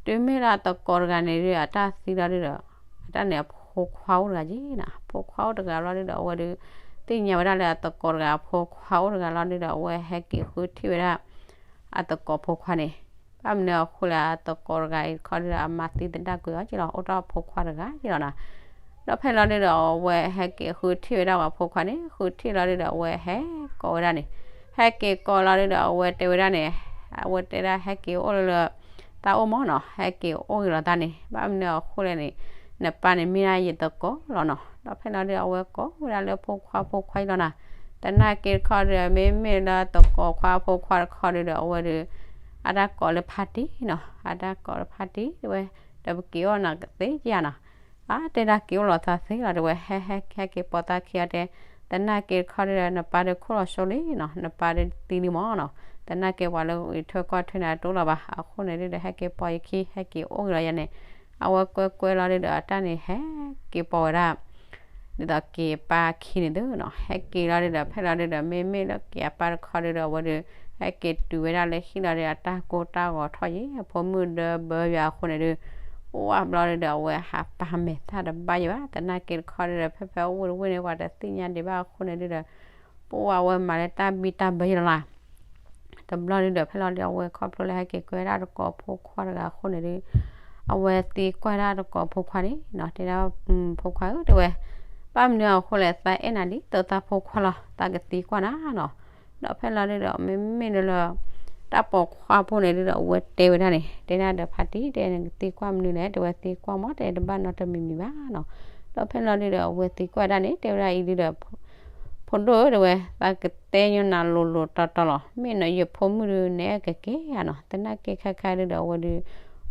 တုၤမ့ၢ်လၢအသကိးတဂၤန့ၣ်ဒု အတၢ်သံလီၤဒုဒီး အတၢ်န့ၣ်အဖိခွါအိၣ်တဂၤယ့ၢ်နီၤ အဖိခွါအိၣ်တဂၤလီၤဒုဒီး အဝဲဒု သ့ၣ်ညါဝဲဒၣ်လၢအသကိးတဂၤအဖိခွါအိၣ်တဂၤလီၤဒုဒီး အဝဲဟဲက့ၤဃုထံၣ်ဝဲဒၣ် အသကိးဖိခွါန့ၣ် ဘၣ်မနုၤအဃိလဲၣ် အသကိးတဂၤအံၤတခီဒုဒီး အမၤသံသဒၣ်ကွံာ်အီၤက့လီၤ အိၣ်ထီၣ်အဖိခွါတဂၤက့လီၤနီၤ ဒီးဖဲလီၤဒုဒီး အဝဲဟဲက့ၤဃုထံၣ်ဝဲဒၣ်ပှၤဖိခွါန့ၣ် ဃုထံၣ်လီၤဒုဒီး အဝဲဟဲကိးဝဲဒၣ်န့ၣ် ဟဲက့ၤကိးလီၤဒုဒီး အဝဲတဲဝဲဒၣ်န့ၣ် အဝဲတဲဒၣ်ဟဲက့ၤအိၣ်လၢ တၢ်အိၣ်မ့ၢ်နီၤ ဟဲက့ၤအိၣ်ဂ့ၤလီၤတၢ်န့ၣ် ဘၣ်မနုၤအဃိလဲၣ်န့ၣ် နပၢ်န့ၣ်မ့ၢ်ဒၣ်ယသကိးလီၤနီၤ ဒီးဖဲလီၤဒုဒီး အဝဲကိးဝဲဒၣ်လၢဖိခွါဖိခွါအံၤလီၤနီၤ သနာ်က့တခီဒီး မ့မ့ၢ်လၢသကိးခွါဖိခွါတခီဒီး အဝဲဒီး အတၢ်ကိးလၢဖါတံၢ်နီၤ, အတၢ်ကိးလၢဖါတံၢ်တဲဝဲ, ဒီးပက့ၤအိၣ်နၤကသ့ဧါနီၤ. အါ တဲဒၣ်က့ၤအိၣ်လီၤသးသ့လီၤ တဲဝဲ, ဟဲဟဲဟဲက့ၤပိာ်သးခံအီၤတဲ, သနာ်က့တခီဒီး နပၢ်ဒီးခိၣ်လီၤဆိလံနီၤ, နပၢ်ဒီးသံလံမၢ်နီၤ, သနာ်က့ပှၤလၢဂ့ၤထွဲကွၢ်ထွဲန့ၣ်တအိၣ်လၢၤဘၣ်, အဃိန့ၣ်ဒုဒီး ဟဲက့ၤပိာ်ယခံ ဟဲက့ၤအိၣ်ဂ့ၤလီၤယၤန့ၣ်, အဝဲကွဲကွဲလီၤဒုဒီး အတၢ်န့ၣ်ဟဲက့ၤပိာ်ဝဲဒၣ် ဒ်သိးက့ၤပၢ်ခံန့ၣ်သုနီၤ, ဟဲက့ၤလီၤဒုဒီး ဖဲလီၤဒုဒီး မ့မ့ၢ်လၢက့ၤအပၢ်တခီဒုဒီး အဝဲဒီး ဟဲက့ၤတုၤဝဲဒၣ်လၢဟံၣ်လီၤဒီး အတၢ်ကိၢ်တၢ်ဂီၤထီၣ်ယဲၢ် အဖိမုၣ်ဒၢဘၢယွၤအဃိန့ၣ်ဒု, ပှၢ်ဘျီဒုဒီး အဝဲဟးပၢ်မဲာ်သၣ်တဘၣ်ယဲၢ်ဘၣ်, သနာ်က့တခီဒုဒီး ဖဲဖဲအိၣ်ဝဲတဝ့ၢ်န့ၣ် ပှၤတသ့ၣ်ညါဒံးဘၣ်အဃိန့ၣ်ဒုဒီး ပှၢ်ဝဲမၤလၢတၢ်ဘံၣ်တၢ်ဘၢယဲၢ်လီၤလၢ တဘျီဒုဒီး ဖဲလီၤဒုဒီးအဝဲခီဖျိလၢဟဲက့ၤကွဲဒၣ်တကိးဖိခွါတဂၤအဃိန့ၣ်ဒု, အဝဲသံကွၢ်ဒၣ်တကိးဖိခွါန့ၣ်နီၤ, တဲဒၣ် ဖိခွါဧၢ တဲဝဲ, ဘၣ်မနုၤအဃိလဲၣ် သးအဲၣ်နၤဒ်သိးသးဖိခွါလီၤ သးကသံကွၢ်နၤနီၤ. ဒီးဖဲလီၤဒုဒီး မ့မ့ၢ်ဒုလၢ တၢ်ပိာ်ခွါဖိန့ၣ်ဒုဒီး အဝဲတဲဝဲဒၣ်န့ၣ် တဲဒၣ်ဒီးဖါတံၢ် တဲနကသံကွၢ်မနုၤလဲၣ် တဲဝဲသံကွၢ်မၢ် တဲတဘၣ်နီတမံၤမံၤဘၣ်နီၤ. ဒီးဖဲလီၤဒုဒီး အဝဲသံကွၢ်ဒၣ်န့ၣ် တဲဝဲဒၣ်အံၤဒုဒီး ဖိဒိၣ်ဧၢ တဲဝဲ, သးကတဲညီနၤလိၤလိၤတီတီလီၤ. မ့ၢ်နယဖိမုၣ်ဒု နအဲၣ်ကက့ၤဧါနီၤ. သနာ်က့ခါခါဒုဒီး အဝဲဒု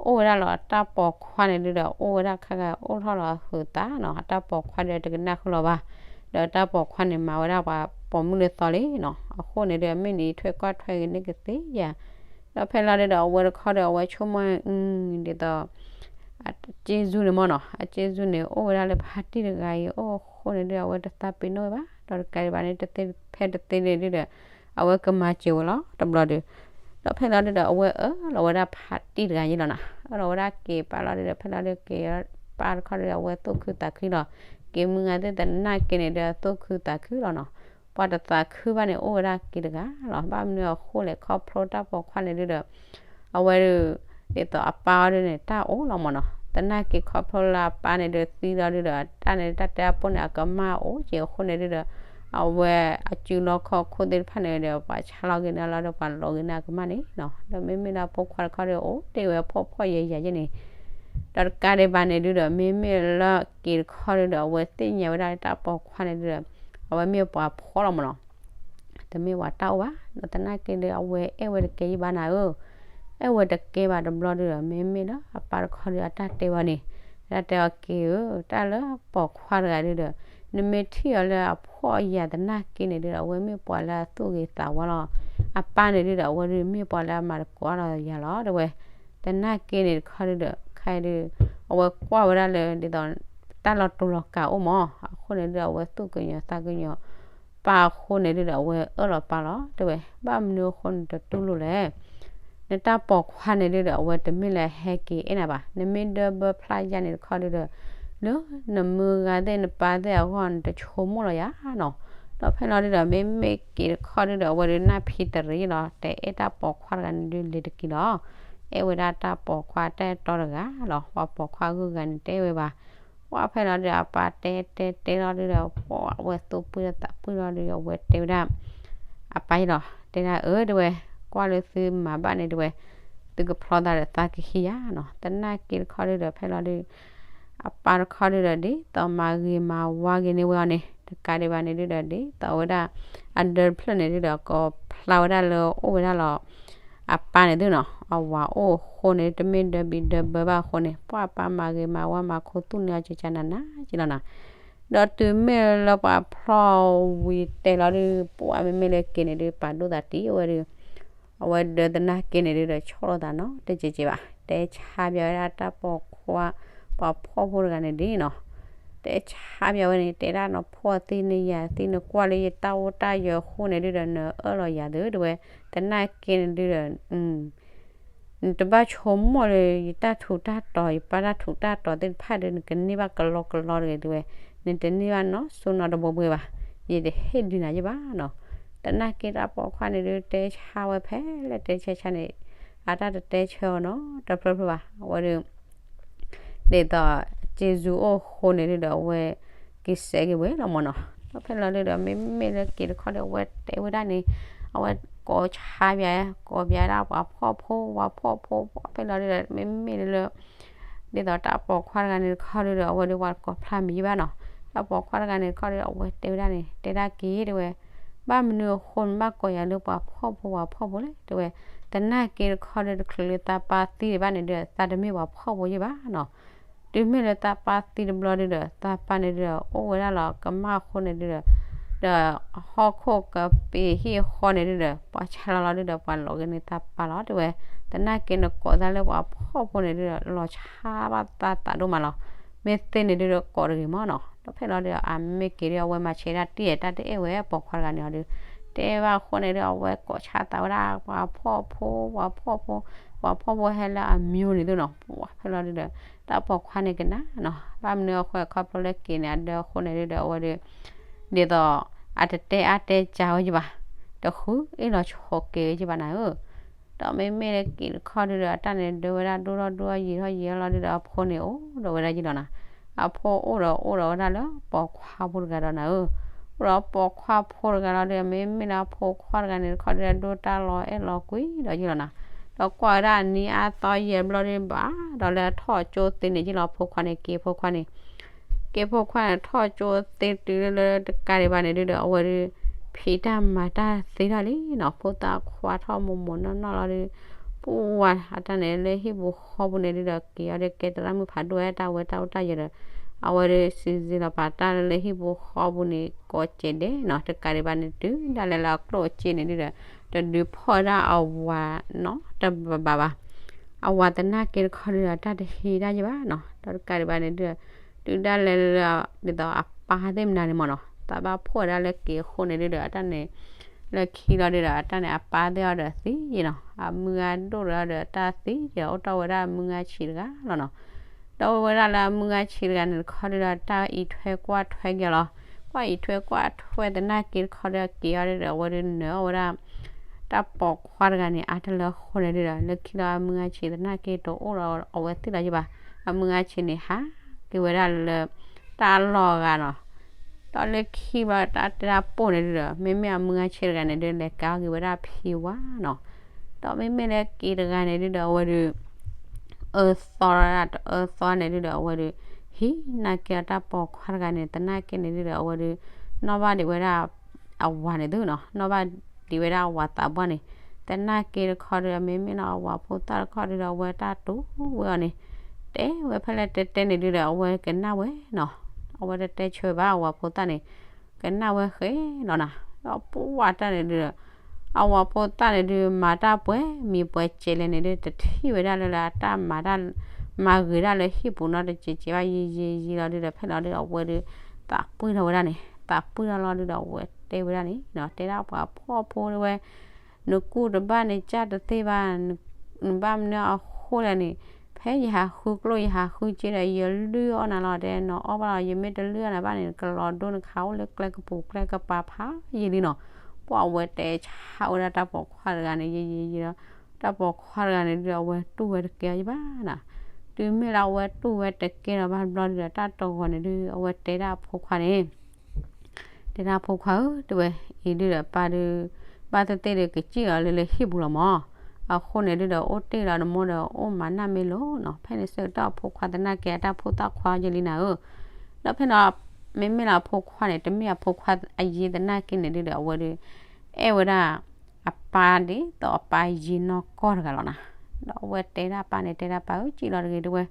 အိၣ်ဝဲဒၣ်လီၤ အတၢ်ပိာ်ခွါန့ၣ်ဒုဒီး အိၣ်ဝဲဒၣ်ခါခါ အိၣ်ထီၣ်လီၤအဟုးသးနီၤ. အတၢ်ပိာ်ခွါဒုဒီး တကနၣ်ဃုာ်လီၤဘၣ်. ဒီးတၢ်ပိာ်ခွါန့ၣ် မၤဝဲဒၣ်ပှၤပိာ်မုၣ်လၢသီလံနီၤ. အဃိန့ၣ်ဒု မ့ၢ်နအံးထွဲကွၢ်ထွဲက့ၤန့ၣ်ကသ့ဧါ. ဒီးဖဲလီၤဒုဒီး အဝဲတခီဒီး အဝဲဆိကမိၣ် ဒ်သိး အစ့ၣ်စူန့ၣ်မၢ်နီၤ, အစ့ၣ်စူန့ၣ် အိၣ်ဝဲဒၣ်လၢဖါတံၢ်တဂၤအံၤ အိၣ်အဃိန့ၣ်ဒု အဝဲတသးပ့ၤနီၣ်ဝဲဘၣ်, ဒီးတကးဒံးဘၣ်န့ၣ် တသ့ဖဲတသ့န့ၣ်ဒုဒီး အဝဲကမၤစၢၤဝဲလီၤ တဘျီဒု. ဒီးဖဲလီၤဒုဒီး အဝဲအၢၣ်လီၤဝဲဒၣ်ဖါတံၢ်တဂၤယဲၢ်လီၤနီၤ, အၢၣ်လီၤဝဲဒၣ်က့ၤပၢ်လီၤဒုဒီး ဖဲလီၤဒုက့ၤပၢ်တခီဒုဒီး အဝဲသူၣ်ခုသးခုလီၤ. က့ၤမုၢ်ဂၤသ့ၣ်သနာ်က့န့ၣ်ဒု သူၣ်ခုသးခုလီၤနီၤ. ပှၤတသးခုဘၣ်န့ၣ် အိၣ်ဝဲဒၣ်က့ၤတဂၤလီၤ. ဘၣ်မနုၤအဃိလဲၣ် ခီဖျိတၢ်ပိာ်ခွါန့ၣ်ဒုဒီး အဝဲဒု ဒ်သိးအပၢ်အီၤဒုန့ၣ် တၢ်အိၣ်လီၤမၢ်နီၤ. သနာ်က့ခီဖျိလၢအပၢ်န့ၣ်ဒု သံလီၤဒုဒီး တၢ်န့ၣ်တၢ်တဲအပိၢ်န့ၣ် အကမၢ်အိၣ်က့ၤအဃိန့ၣ်ဒုဒီး အဝဲအစုလီခီခိၣ်သ့ၣ်တဖၣ်န့ၣ်ဒီး ပှၤဆါလီၤက့ၤန့ၢ်လီၤဒီး ပှၤလီၤက့ၤန့ၢ်အကမၢ်န့ၣ်နီၤ. ဒီးမ့မ့ၢ်လၢအဖိခွါတခီဒီး အိၣ်တ့ၢ်ဝဲဖှီၣ်ဖှီၣ်ယာ်ယာ်ယဲၢ်န့ၣ် ဒီးတကးဒံးဘၣ်န့ၣ်ဒုဒီး မ့မ့ၢ်လၢက့ၤတခီဒုဒီး အဝဲသ့ၣ်ညါဝဲဒၣ်လၢတၢ်ပိာ်ခွါန့ၣ်ဒုဒီး အဝဲမ့ၢ်ပှၤဖှီၣ်လီၤမၢ်နီၤ. တမ့ၢ်ပှၤတၢ်အိၣ်ဘၣ်, ဒီးသနာ်က့ဒု အဝဲအဲၣ်ဝဲတကဲယံၤဘၣ်နၤဧၢ, အဲၣ်ဝဲတကဲဘၣ်တဘျီဒုဒီး မ့မ့ၢ်လၢအပၢ်တခီဒုအတၢ်တဲဝဲန့ၣ်, တၢ်တဲအီၤက့ၤဧၢ, တၢ်လၢပိာ်ခွါတဂၤဒုဒီး နမ့ၢ်ထံၣ်အီၤလၢအဖှီၣ်ယာ်သနာ်က့န့ၣ်ဒုဒီး အဝဲမ့ၢ်ပှၤလၢအသူၣ်ဂ့ၤသးဝါလီၤ. အပၢ်န့ၣ်ဒုဒီး အဝဲဒုမ့ၢ်ပှၤလၢအမၤသကိးအါလီၤယၤလီၤ တဲဝဲ. သနာ်က့န့ၣ်တခီဒုဒီး ခဲအံၤဒု အဝဲကွၢ်ဝဲဒၣ်လၢဒ်သိး တၢ်လီၤတူာ်လီၤကာ်အိၣ်မၢ်, အဃိန့ၣ်ဒုဒီး အဝဲသူၣ်ကညီၤသးကညီၤ ပၢ်အဃိန့ၣ်ဒုဒီး အဝဲအၢၣ်လီၤပၢ်လီၤ တဲဝဲ, ဘၣ်မနုၤအဃိနတတူၢ်လိာ်လဲၣ်. နတၢ်ပိာ်ခွါန့ၣ်ဒုဒီး အဝဲတမ့ၢ်လၢဟဲက့ၤအဲၣ်နၤဘၣ်, နမ့ၢ်ဒၢဘၢဖျါယါန့ၣ်တခီဒုဒီး လၢနမုၢ်ဂၤသ့ၣ်နပၢ်သ့ၣ်အဂီၢ် နတဆိကမိၣ်လီၤယၤနီၤ. ဒီးဖဲလီၤဒုဒီး မ့မ့ၢ်က့ၤတခီဒုဒီး အဝဲဒုနၢ်ဖံးတရံးလီၤ, တဲအဲၣ်တၢ်ပိာ်ခွါတဂၤန့ၣ်ဒုလံၤတက့ၢ်လီၤ. အဲၣ်ဝဲဒၣ်တၢ်ပိာ်ခွါတၢ်အဲၣ်တီတဂၤလီၤ, ပှၤပိာ်ခွါဂုၤဂၤန့ၣ် တအဲၣ်ဝဲဘၣ်. ပှၢ်ဖဲလီၤဒုဒီး အပၢ်တဲတဲတဲလီၤဒုဒီး ပှၢ်အဝဲသူၣ်ပှံၢ်ဒီးသးပှံၢ်လီၤဒုဒီး အဝဲတဲဝဲဒၣ် အပၢ်အံၤလီၤ, တဲဒၣ်အၢ တဲဝဲ, ကွၢ်လၢသုမၤဘၣ်န့ၣ် တဲဝဲ, သုကဖျီသးဒီးသးကဟံးယၤနီၤ. သနာ်က့တခီဒုဒီး ဖဲလီၤဒု အပၢ်တခီဒုဒီး ဒ်သိးမၤဂ့ၤမၤဝါဂ့ၤန့ၢ်ဝဲအီၤန့ၣ် တကးဒံးဘၣ်န့ၣ်ဒုဒီး ဒ်သိးဝဲဒၣ် အဒၢတဖျၢၣ်န့ၣ်ဒုဒီး ကိးဖျါဝဲဒၣ်လၢအိၣ်ဝဲဒၣ်လီၤ အပၢ်န့ၣ်သုနီၤ, အဝၤအိၣ်အဃိန့ၣ် တမ့ၢ်ဒၢဘံၣ်ဒၢဘၢဘၣ်အဃိန့ၣ် ပှၢ်အပၢ်မၤဂ့ၤမၤဝါမၤခူသူၣ်န့ၢ်အီၤကကနၤနၤက့လီၤနီၤ. ဒီးတုၤမ့ၢ်လၢပှၤဖျီဝံၤတဲလီၤဒု ပှၢ်မ့မ့ၢ်လၢက့ၤန့ၣ်ဒု ပာ်ဒိၣ်သးတံၢ်ဝဲဒု အဝဲဒၢသနာ်က့န့ၣ်ဒုဒီး ဆီၣ်လီၤသးနီတစဲးစဲးဘၣ်, တဲဆါဘၣ်ဝဲဒၣ်တၢ်ပိာ်ခွါ ပှၤဖှီၣ်ဖိတဂၤန့ၣ်ဒုနီၤ. တဲဆါဘၣ်ဝဲန့ၣ် တဲဒၣ်နဖှီၣ်သံနယာ်သံ နကွၢ်လၢယတၢ်အိၣ်တၢ်ယၢၤအဃိန့ၣ်ဒုဒီး နအၢၣ်လီၤယၤသု တဲဝဲ. သနာ်က့န့ၣ်ဒုဒီး နတဘၣ်ဆိကမိၣ်လၢ ယတၢ်ထူးတၢ်တီၤ ယပၢ်တၢ်ထူးတၢ်တီၤသ့ၣ်တဖၣ်ဒီး နကန့ၢ်ဘၣ်ကလီကလီတဂ့ၤ တဲဝဲ, နတန့ၢ်ဘၣ်နီၢ်စိနီတဘိဘှဲဘၣ်, ယတဟ့ၣ်ဒုးနၤယဘၣ်နီၤ. သနာ်က့တၢ်ပိာ်ခွါန့ၣ်ဒု တဲဆါဝဲဖဲလဲၣ်တဲဆါဆါန့ၣ် အတၢ်တတဲဆၢအီၤနီတဖျၢၣ်ဖျၢၣ်ဘၣ်, အဝဲဒု ဒ်သိး စ့ၣ်စူအိၣ်အဃိန့ၣ်ဒုဒီး အဝဲ က့ၤစဲးက့ၤဝဲလီၤမၢ်နီၤ. ဒီးဖဲလီၤဒုဒီး မ့မ့ၢ်လၢက့ၤတခီဒီး အဝဲတဲဝဲဒၣ်န့ၣ် အဝဲကိးဆါဘၣ် ကိးဘၣ်ဒၣ်ပှၤဖှီၣ်ဖိ ပှၤဖှီၣ်ဖိ ပှၢ်ဖဲလီၤဒုဒီး မ့မ့ၢ်လၢ ဒ်သိးတၢ်ပိာ်ခွါတဂၤန့ၣ်တခီဒုဒီး အဝဲဒုပှၤကိးဖျါမံၤယဘၣ်နီၤ. တၢ်ပိာ်ခွါတဂၤန့ၣ်တခီဒီး အဝဲတဲဝဲဒၣ်န့ၣ် တဲဒၣ်က့ၤတဲဝဲ ဘၣ်မနုၤအဃိန့ၣ် ဘၣ်ကိးယၤလၢပှၤဖှီၣ်ဖိပှၤဖှီၣ်ဖိလဲၣ် တဲဝဲ, သနာ်က့တခီဒီး တချုးလၢသးပၢ်သံဒံးဘၣ်န့ၣ်ဒီး သးတမ့ၢ်ပှၤဖှီၣ်ဖိယဲၢ်ဘၣ်နီၤ. တုၤမ့ၢ်လၢသးပၢ်သံတဘျီဒုဒီး သးပၢ်န့ၣ်ဒုဒီး အိၣ်ဝဲဒၣ်လီၤကမၣ်အဃိန့ၣ်ဒုဒီး ဒီးဟီၣ်ခိၣ်ကပ့ၤဟံၣ်အဃီန့ၣ်ဒုဒီး ပှၤဆါလီၤလီၤဒုဒီး ပှၤလီၤဂ့ၤန့ၢ်သးပၢ်လီၤ တဲဝဲ, သနာ်က့နကိးသးလၢပှၤဖှီၣ်ဖိန့ၣ်ဒုဒီး လီၤဆါဘၣ်သးသးဒိၣ်မးလီၤ. မ့ၢ်သ့န့ၣ်ဒုဒီး ကိးတဂ့ၤမးနီၤ. ဒီးဖဲလီၤဒုဒီး အမ့ၢ်က့ၤဒု အဝဲမၤဆဲးဒၣ်တံၢ်တၢ်တအဲၣ်ဝဲပိာ်ခွါတဂၤန့ၣ်ဒီး တဲဘၣ်အဃိန့ၣ်ဒု အဝဲကိးဆါသးဝဲဒၣ် ပှၤဖှီၣ်ဖိ ပှၤဖှီၣ်ဖိ ပှၤဖှီၣ်ဖိဟဲလၢအမၠိန့ၣ်သုနီၤ. ပှၤဖဲလီၤဒုဒီး တၢ်ပိာ်ခွါန့ၣ်ကနၣ်နီၤ. ဘၣ်မနုၤအဃိ ခီဖျိလၢက့ၤန့ၣ် အဒၢအဃိန့ၣ်ဒုဒီး အဝဲဒု ဒ်သိး အတတဲအါတဲကၢဝဲယဘၣ်, တဃုအ့ၣ်လီၤဆိးက့ၤဝဲယဘၣ်နၤဧၢ. ဒီးမ့မ့ၢ်လၢက့ၤတခီဒုဒီး အတၢ်န့ၣ်ဒၢဝဲဒၣ်ဒိၣ်ထီၣ်ဒိၣ်ထီၣ်ယံာ်ထီၣ်ယံာ်ထီၣ်လီၤဒုဒီး အဖိန့ၣ်အိၣ်ဒီးဝဲဒၣ်ယလီၤနၤ. အဖိအိၣ်ဒီးအိၣ်ဒီးဝဲဒၣ်လၢပိာ်ခွါဖိတဂၤဒီးနၤဧၢ. အိၣ်ဒီးပိာ်ခွါဖိတဂၤလီၤဒုဒီး မ့မ့ၢ်လၢအဖိခွါတဂၤန့ၣ်တခီဒုဒီး ဒိၣ်တၢ်လီၤအဲၣ်လီၤကွံဒီးယလီၤနၤ. ဒီးကွၢ်ဝဲဒၣ်အနံၤအါသီယဲၢ်ဘျီဒုဘၣ် ဒီးလၢအထီၣ်ကၠိသ့န့ၣ်ယလီၤ ဖိခွါန့ၣ် က့ၤဖိခွါန့ၣ် က့ၤဖိခွါန့ၣ် ထီၣ်ကၠိသ့တုၤလၢလၢတကးဒံးဘၣ်န့ၣ်ဒုဒီး အဝဲဒု ဖံးတၢ်မၤတၢ်သ့ထီၣ်လံနီၤ. ဖိသၣ်ခွါထီၣ်မိၢ်မိၢ်နီၢ်နီၢ်လီၤဒု ပှၤအတၢ်န့ၣ်လၢဟံၣ်ပူၤဃီပူၤန့ၣ်ဒုဒီး က့ၤအီၤဒီးကဲသရၣ်မုၣ်ဖးဒိၣ်ဝဲတၢ်ဝဲတၢ်အိၣ်တၢ်ယၢၤဒီး အဝဲဒု စံးစ့လီၤပာ်တၢ်လၢဟံၣ်ပူၤဃီပူၤန့ၣ် ကိးကဲးဒဲးနီၤ. တကးဒံးဘၣ်န့ၣ် တုၤဒၣ်လဲာ်လၢအကျိၣ်အစ့န့ၣ်ဒုဒီး တဒုးဖီၣ်ဝဲဒၣ်အဝၤနီတဘၣ်ဘၣ်. အဝၤသနာ်က့တခီဒုဒီး တၢ်တဟံးတၢ်ယဲၢ်ဘၣ်နီၤ. ဒီးတကးဒံးဘၣ်န့ၣ်ဒုဒီး တုၤဒၣ်လဲာ်လၢ ဒ်သိးအပၢ်သ့ၣ်မနုၤန့ၣ်မ့ၢ်နီၤ သးဘၣ်ဖှီၣ်ဝဲဒၣ်လၢက့ၤအဃိန့ၣ်ဒုဒီး အတၢ်န့ၣ် လၢခံလီၤဒုဒီး အတၢ်န့ၣ် အပၢ်သ့ၣ်အီၤဒီးသံနီၤ. အမုၢ်ဂၤဒိၣ်ဒီးတၢ်သံဒီး အိၣ်တ့ၢ်ဝဲဒၣ်အမုၢ်ဂၤဆံးတဂၤလီၤနီၤ. ဒီးအိၣ်ဝဲဒၣ်လၢအမုၢ်ဂၤဆံးတဂၤန့ၣ်တခီဒုဒီး တၢ်အံးထွဲကွၢ်ထွဲက့ၤလီၤ. ကွၢ်အံးထွဲကွၢ်ထွဲသနာ်က့တခီဒုဒီး က့ၤအီၤဒုဒီး အဝဲဒုနၢၤအီၣ်ဝဲဒၣ် တၢ်ပိာ်ခွါတဂၤန့ၣ် အါတလၢအဃိန့ၣ်ဒုဒီး လၢခံလီၤအမုၢ်ဂၤဆံးသနာ်က့တအိၣ်ဒီးအဝဲသ့ၣ်လီၤယဲၢ်ဘၣ်. အမုၢ်ဂၤဆံးန့ၣ် ဟးက့ၤဝဲဒၣ်လၢ တၢ်လီၢ်အဂၤနီၤ. ဒီးလၢခံဘျီတၢ်တဲတၢ်ပိၢ်န့ၣ်ဒုဒီး မ့မ့ၢ်အမုၢ်ဂၤဆံးတဂၤန့ၣ်ဒု လဲၤကါက့ၤဝဲဒၣ်ဖံဝါနီၤ. ဒီးမ့မ့ၢ်လၢက့ၤတဂၤန့ၣ်ဒုဒီး အဝဲဒု အၢသီဒၣ်တအၢသီန့ၣ်ဒုဒီး အဝဲဒု ဟံးနာ်က့ၤအတၢ်ပိာ်ခွါတဂၤန့ၣ် သနာ်က့န့ၣ်ဒုဒီး အဝဲဒု နီၣ်ဘၣ်ဒံးဝဲဒၣ် အဝၤန့ၣ်သုနီၤ နီၣ်ဘၣ်ဒံးဝဲဒၣ်အဝၤသးပှၢ်န့ၣ် သနာ်က့တခီဒုဒီး မ့မ့ၢ်လၢအဝၤဖိသၣ်တခီဒုဒီး အဝဲတၢ်တူၢ်ဝဲအီၤန့ၣ် တဲဝဲဖဲလဲၣ်တဲတဲန့ၣ်ဒုဒီး အဝဲကနၣ်ဝဲနီၤ. အဝဲတတဲဆၢဘၣ်အဝၤဖိသၣ်န့ၣ် ကနၣ်ဝဲဃဲလီၤနၤ. ဒီးပှၤတၢ်န့ၣ်ဒုဒီး အဝၤဖိသၣ်န့ၣ်ဒု မၤတၢ်ပှဲၤမံၤပှဲၤစဲးလဲၣ်န့ၣ်ဒု တထံၣ်ဝဲဒၣ်လၢလၢအတၢ်မၤတၢ် မၤဂ့ၤဒၣ်လၢဟံၣ်ပူၤနီတစဲးစဲးဘၣ် ယံာ်ယံာ်ယံာ်လီၤဒုဒီး ဖဲလီၤဒုဒီး အဝဲဒု သးပှံၢ်ထီၣ်ဝဲဒၣ်န့ၣ် သးပှံၢ်ထီၣ်လီၤဒုဒီး အဝဲတဲဝဲဒၣ်န့ၣ်နီၤ တဲဒၣ်ပှၤဖှီၣ်ဖိတဲဝဲ နကူၣ်တဘၣ်န့ၣ် ကၢ်တသ့ဘၣ်, နဘၣ်မနုၤအဃိလဲၣ်န့ၣ်, ဖဲယဟးဃုကျိၣ်ယဟးဃုစ့ဒီး ယလုၢ်အီၣ်နၤလီၤ တဲနအီၣ်ဘၣ်လီၤ, ယမ့ၢ်တလုၢ်အီၣ်နၤဘၣ်န့ၣ် နကလီၤဒိနခးအိၣ်လၢကျဲကပူၤကျဲကပၤဖးယံာ်လံနီၤ. ပှၤဝဲတဲဆါဝဲဒၣ်တၢ်ပိာ်ခွါတဂၤန့ၣ် ယံာ်ယံာ်ယံာ်ဒီး တၢ်ပိာ်ခွါတဂၤန့ၣ်ဒုး အဝဲတူၢ်ဝဲတကဲအီၤယဘၣ်နီၤ. တုၤမ့ၢ်လၢအဝဲတူၢ်ဝဲတကဲဒီးဘၣ်ဘျီဒုးဒီး တၢ်တဂီၤန့ၣ်ဒုး အဝဲတဲဒၣ်အဖိခွါန့ၣ် တဲဒၣ်ဖိခွါဧၢ, တဲဝဲ အံၤဒုးဒီးပၢ်ဒုး ဘၣ်သ့ၣ်သ့ၣ်ဒုးကစံၣ်အီၤလၢလၢဟံၣ်ပူၤလီၤမး, အဃိန့ၣ်ဒုးဒီး အိၣ်တ့ၢ်လီၤနမိၢ်ဒီး အိၣ်မၤနၢ်မ့ၢ်လိၤနီၤ, ဖဲန့ၣ်ဆၢကတီၢ်အဖိခွါသနာ်က့အတၢ်ဖိသၣ်ခွါယဲၢ်လံနၤဧၢ. ဒီးဖဲန့ၣ် မ့မ့ၢ်လၢအဖိခွါန့ၣ် တမ့ၢ်အဖိခွါအယ့သနာ်က့န့ၣ်ဒုးဒီး အဝဲဒုး အဲၣ်ဝဲဒၣ် အပၢ်ဒ်သိးအပၢ်ယ့နီၢ်ကီၢ်တဂၤလီၤနၤ. ဒီးအဝဲတဲဒၣ်ပၢ်န့ၣ် တဲဒၣ်ပၢ်ဧၢ စံၣ်လီၤတဂ့ၤတဲဝဲ,